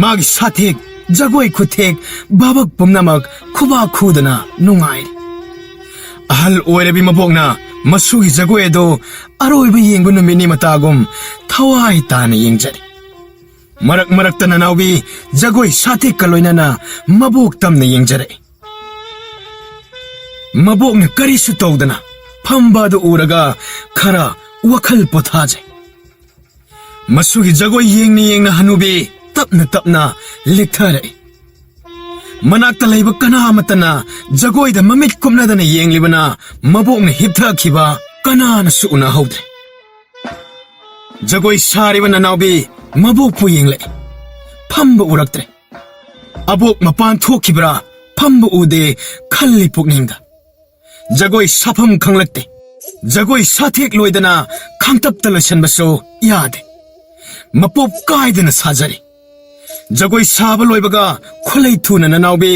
ꯃꯥꯒꯤ ꯁꯥꯊꯦꯛ, ꯖꯒꯣꯏ ꯈꯨꯊꯦꯛ, ꯚꯥꯕꯛ ꯄꯨꯝꯅꯃꯛ ꯈꯨꯕꯥꯛ ꯈꯨꯗꯅ ꯅꯨꯡꯉꯥꯏꯔꯤ꯫ ꯑꯍꯜ ꯑꯣꯏꯔꯕꯤ ꯃꯕꯣꯛꯅ ꯃꯁꯨꯒꯤ ꯖꯒꯣꯏ ꯑꯗꯨ ꯑꯔꯣꯏꯕ ꯌꯦꯡꯕ ꯅꯨꯃꯤꯠꯅꯤ ꯃꯇꯥꯒꯨꯝ ꯊꯋꯥꯏ ꯇꯥꯅ ꯌꯦꯡꯖꯔꯤ꯫ ꯃꯔꯛ ꯃꯔꯛꯇ ꯅꯅꯥꯎꯕꯤ ꯖꯒꯣꯏ ꯁꯥꯊꯦꯛꯀ ꯂꯣꯏꯅꯅ ꯃꯕꯣꯛ ꯇꯝꯅ ꯌꯦꯡꯖꯔꯛꯏ꯫ ꯃꯕꯣꯛꯅ ꯀꯔꯤꯁꯨ ꯇꯧꯗꯅ ꯐꯝꯕ ꯑꯗꯨ ꯎꯔꯒ ꯈꯔ ꯋꯥꯈꯜ ꯄꯣꯊꯥꯖꯩ꯫ ꯃꯁꯨꯒꯤ ꯖꯒꯣꯏ ꯌꯦꯡꯅ ꯌꯦꯡꯅ ꯍꯅꯨꯕꯤ ꯇꯞꯅ ꯇꯞꯅ ꯂꯤꯛꯊꯔꯛꯏ꯫ ꯃꯅꯥꯛꯇ ꯂꯩꯕ ꯀꯅꯥ ꯑꯃꯠꯇꯅ ꯖꯒꯣꯏꯗ ꯃꯃꯤꯠ ꯀꯨꯞꯅꯗꯅ ꯌꯦꯡꯂꯤꯕꯅ ꯃꯕꯣꯛꯅ ꯍꯤꯞꯊꯈꯤꯕ ꯀꯅꯥꯅꯁꯨ ꯎꯅꯍꯧꯗ꯭ꯔꯦ꯫ ꯖꯒꯣꯏ ꯁꯥꯔꯤꯕ ꯅꯅꯥꯎꯕꯤ ꯃꯕꯣꯛꯄꯨ ꯌꯦꯡꯂꯛꯏ꯫ ꯐꯝꯕ ꯎꯔꯛꯇ꯭ꯔꯦ꯫ ꯑꯕꯣꯛ ꯃꯄꯥꯟ ꯊꯣꯛꯈꯤꯕ꯭ꯔꯥ? ꯐꯝꯕ ꯎꯗꯦ ꯈꯜꯂꯤ ꯄꯨꯛꯅꯤꯡꯗ꯫ ꯖꯒꯣꯏ ꯁꯥꯐꯝ ꯈꯪꯂꯛꯇꯦ꯫ ꯖꯒꯣꯏ ꯁꯥꯊꯦꯛ ꯂꯣꯏꯗꯅ ꯈꯥꯡꯇꯞꯇ ꯂꯣꯏꯁꯟꯕꯁꯨ ꯌꯥꯗꯦ꯫ ꯃꯄꯣꯞ ꯀꯥꯏꯗꯅ ꯁꯥꯖꯔꯤ꯫ ꯖꯒꯣꯏ ꯁꯥꯕ ꯂꯣꯏꯕꯒ ꯈꯨꯂꯩ ꯊꯨꯅ ꯅꯅꯥꯎꯕꯤ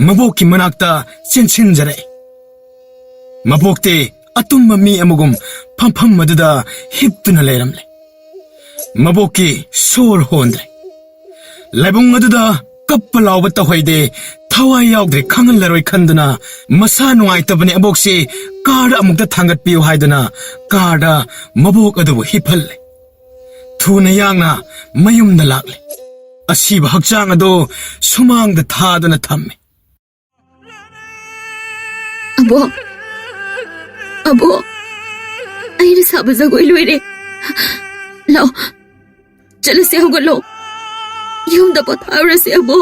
ꯃꯕꯣꯛꯀꯤ ꯃꯅꯥꯛꯇ ꯆꯦꯟꯁꯤꯟꯖꯔꯛꯏ꯫ ꯃꯕꯣꯛꯇꯤ ꯑꯇꯨꯝꯕ ꯃꯤ ꯑꯃꯒꯨꯝ ꯐꯝꯐꯝ ꯑꯗꯨꯗ ꯍꯤꯞꯇꯨꯅ ꯂꯩꯔꯝꯂꯦ꯫ ꯃꯕꯣꯛꯀꯤ ꯁꯣꯔ ꯍꯣꯟꯗ꯭ꯔꯦ꯫ ꯂꯥꯏꯕꯨꯡ ꯑꯗꯨꯗ ꯀꯞꯄ ꯂꯥꯎꯕ ꯇꯧꯍꯩꯗꯦ, ꯊꯋꯥꯏ ꯌꯥꯎꯗ꯭ꯔꯦ ꯈꯪꯍꯜꯂꯔꯣꯏ ꯈꯟꯗꯨꯅ ꯃꯁꯥ ꯅꯨꯡꯉꯥꯏꯇꯕꯅꯤ ꯑꯕꯣꯛꯁꯤ ꯀꯥꯔꯗ ꯑꯃꯨꯛꯇ ꯊꯥꯡꯒꯠꯄꯤꯌꯨ ꯍꯥꯏꯗꯨꯅ ꯀꯥꯔꯗ ꯃꯕꯣꯛ ꯑꯗꯨꯕꯨ ꯍꯤꯞꯍꯜꯂꯦ꯫ ꯊꯨꯅ ꯌꯥꯡꯅ ꯃꯌꯨꯝꯗ ꯂꯥꯛꯂꯦ꯫ ꯑꯁꯤꯕ ꯍꯛꯆꯥꯡ ꯑꯗꯨ ꯁꯨꯃꯥꯡꯗ ꯊꯥꯗꯨꯅ ꯊꯝꯃꯦ꯫ ꯑꯕꯣ, ꯑꯕꯣ, ꯑꯩꯅ ꯁꯥꯕ ꯖꯒꯣꯏ ꯂꯣꯏꯔꯦ꯫ ꯂꯥꯛꯑꯣ, ꯆꯠꯂꯁꯤ, ꯍꯧꯒꯠꯂꯣ꯫ ꯌꯨꯝꯗ ꯄꯣꯊꯥꯔꯨꯔꯁꯤ, ꯑꯕꯣ꯫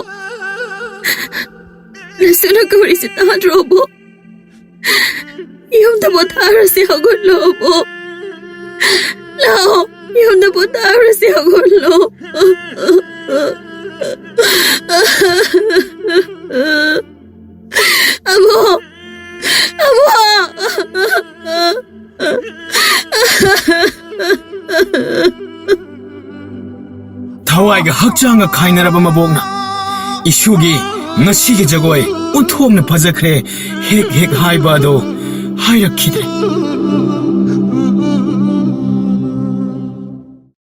ꯅꯁꯨꯅ ꯀꯧꯔꯤꯁꯤ ꯇꯥꯗ꯭ꯔꯣ, ꯑꯕꯣ? ꯌꯨꯝꯗ ꯄꯣꯊꯥꯔꯨꯔꯁꯤ, ꯍꯧꯒꯠꯂꯣ, ꯑꯕꯣ꯫ ꯂꯥꯛꯑꯣ, ꯌꯨꯝꯗ ꯄꯣꯊꯥꯔꯨꯔꯁꯤ, ꯍꯧꯒꯠꯂꯣ꯫ ꯄꯥꯏꯒ ꯍꯛꯆꯥꯡꯒ ꯈꯥꯏꯅꯔꯕ ꯃꯕꯣꯛꯅ ꯏꯁꯨꯒꯤ ꯉꯁꯤꯒꯤ ꯖꯒꯣꯏ ꯑꯣꯟꯊꯣꯛꯅ ꯐꯖꯈ꯭ꯔꯦ, ꯍꯦꯛ ꯍꯦꯛ ꯍꯥꯏꯕ ꯑꯗꯣ ꯍꯥꯏꯔꯛꯈꯤꯗ꯭ꯔꯦ꯫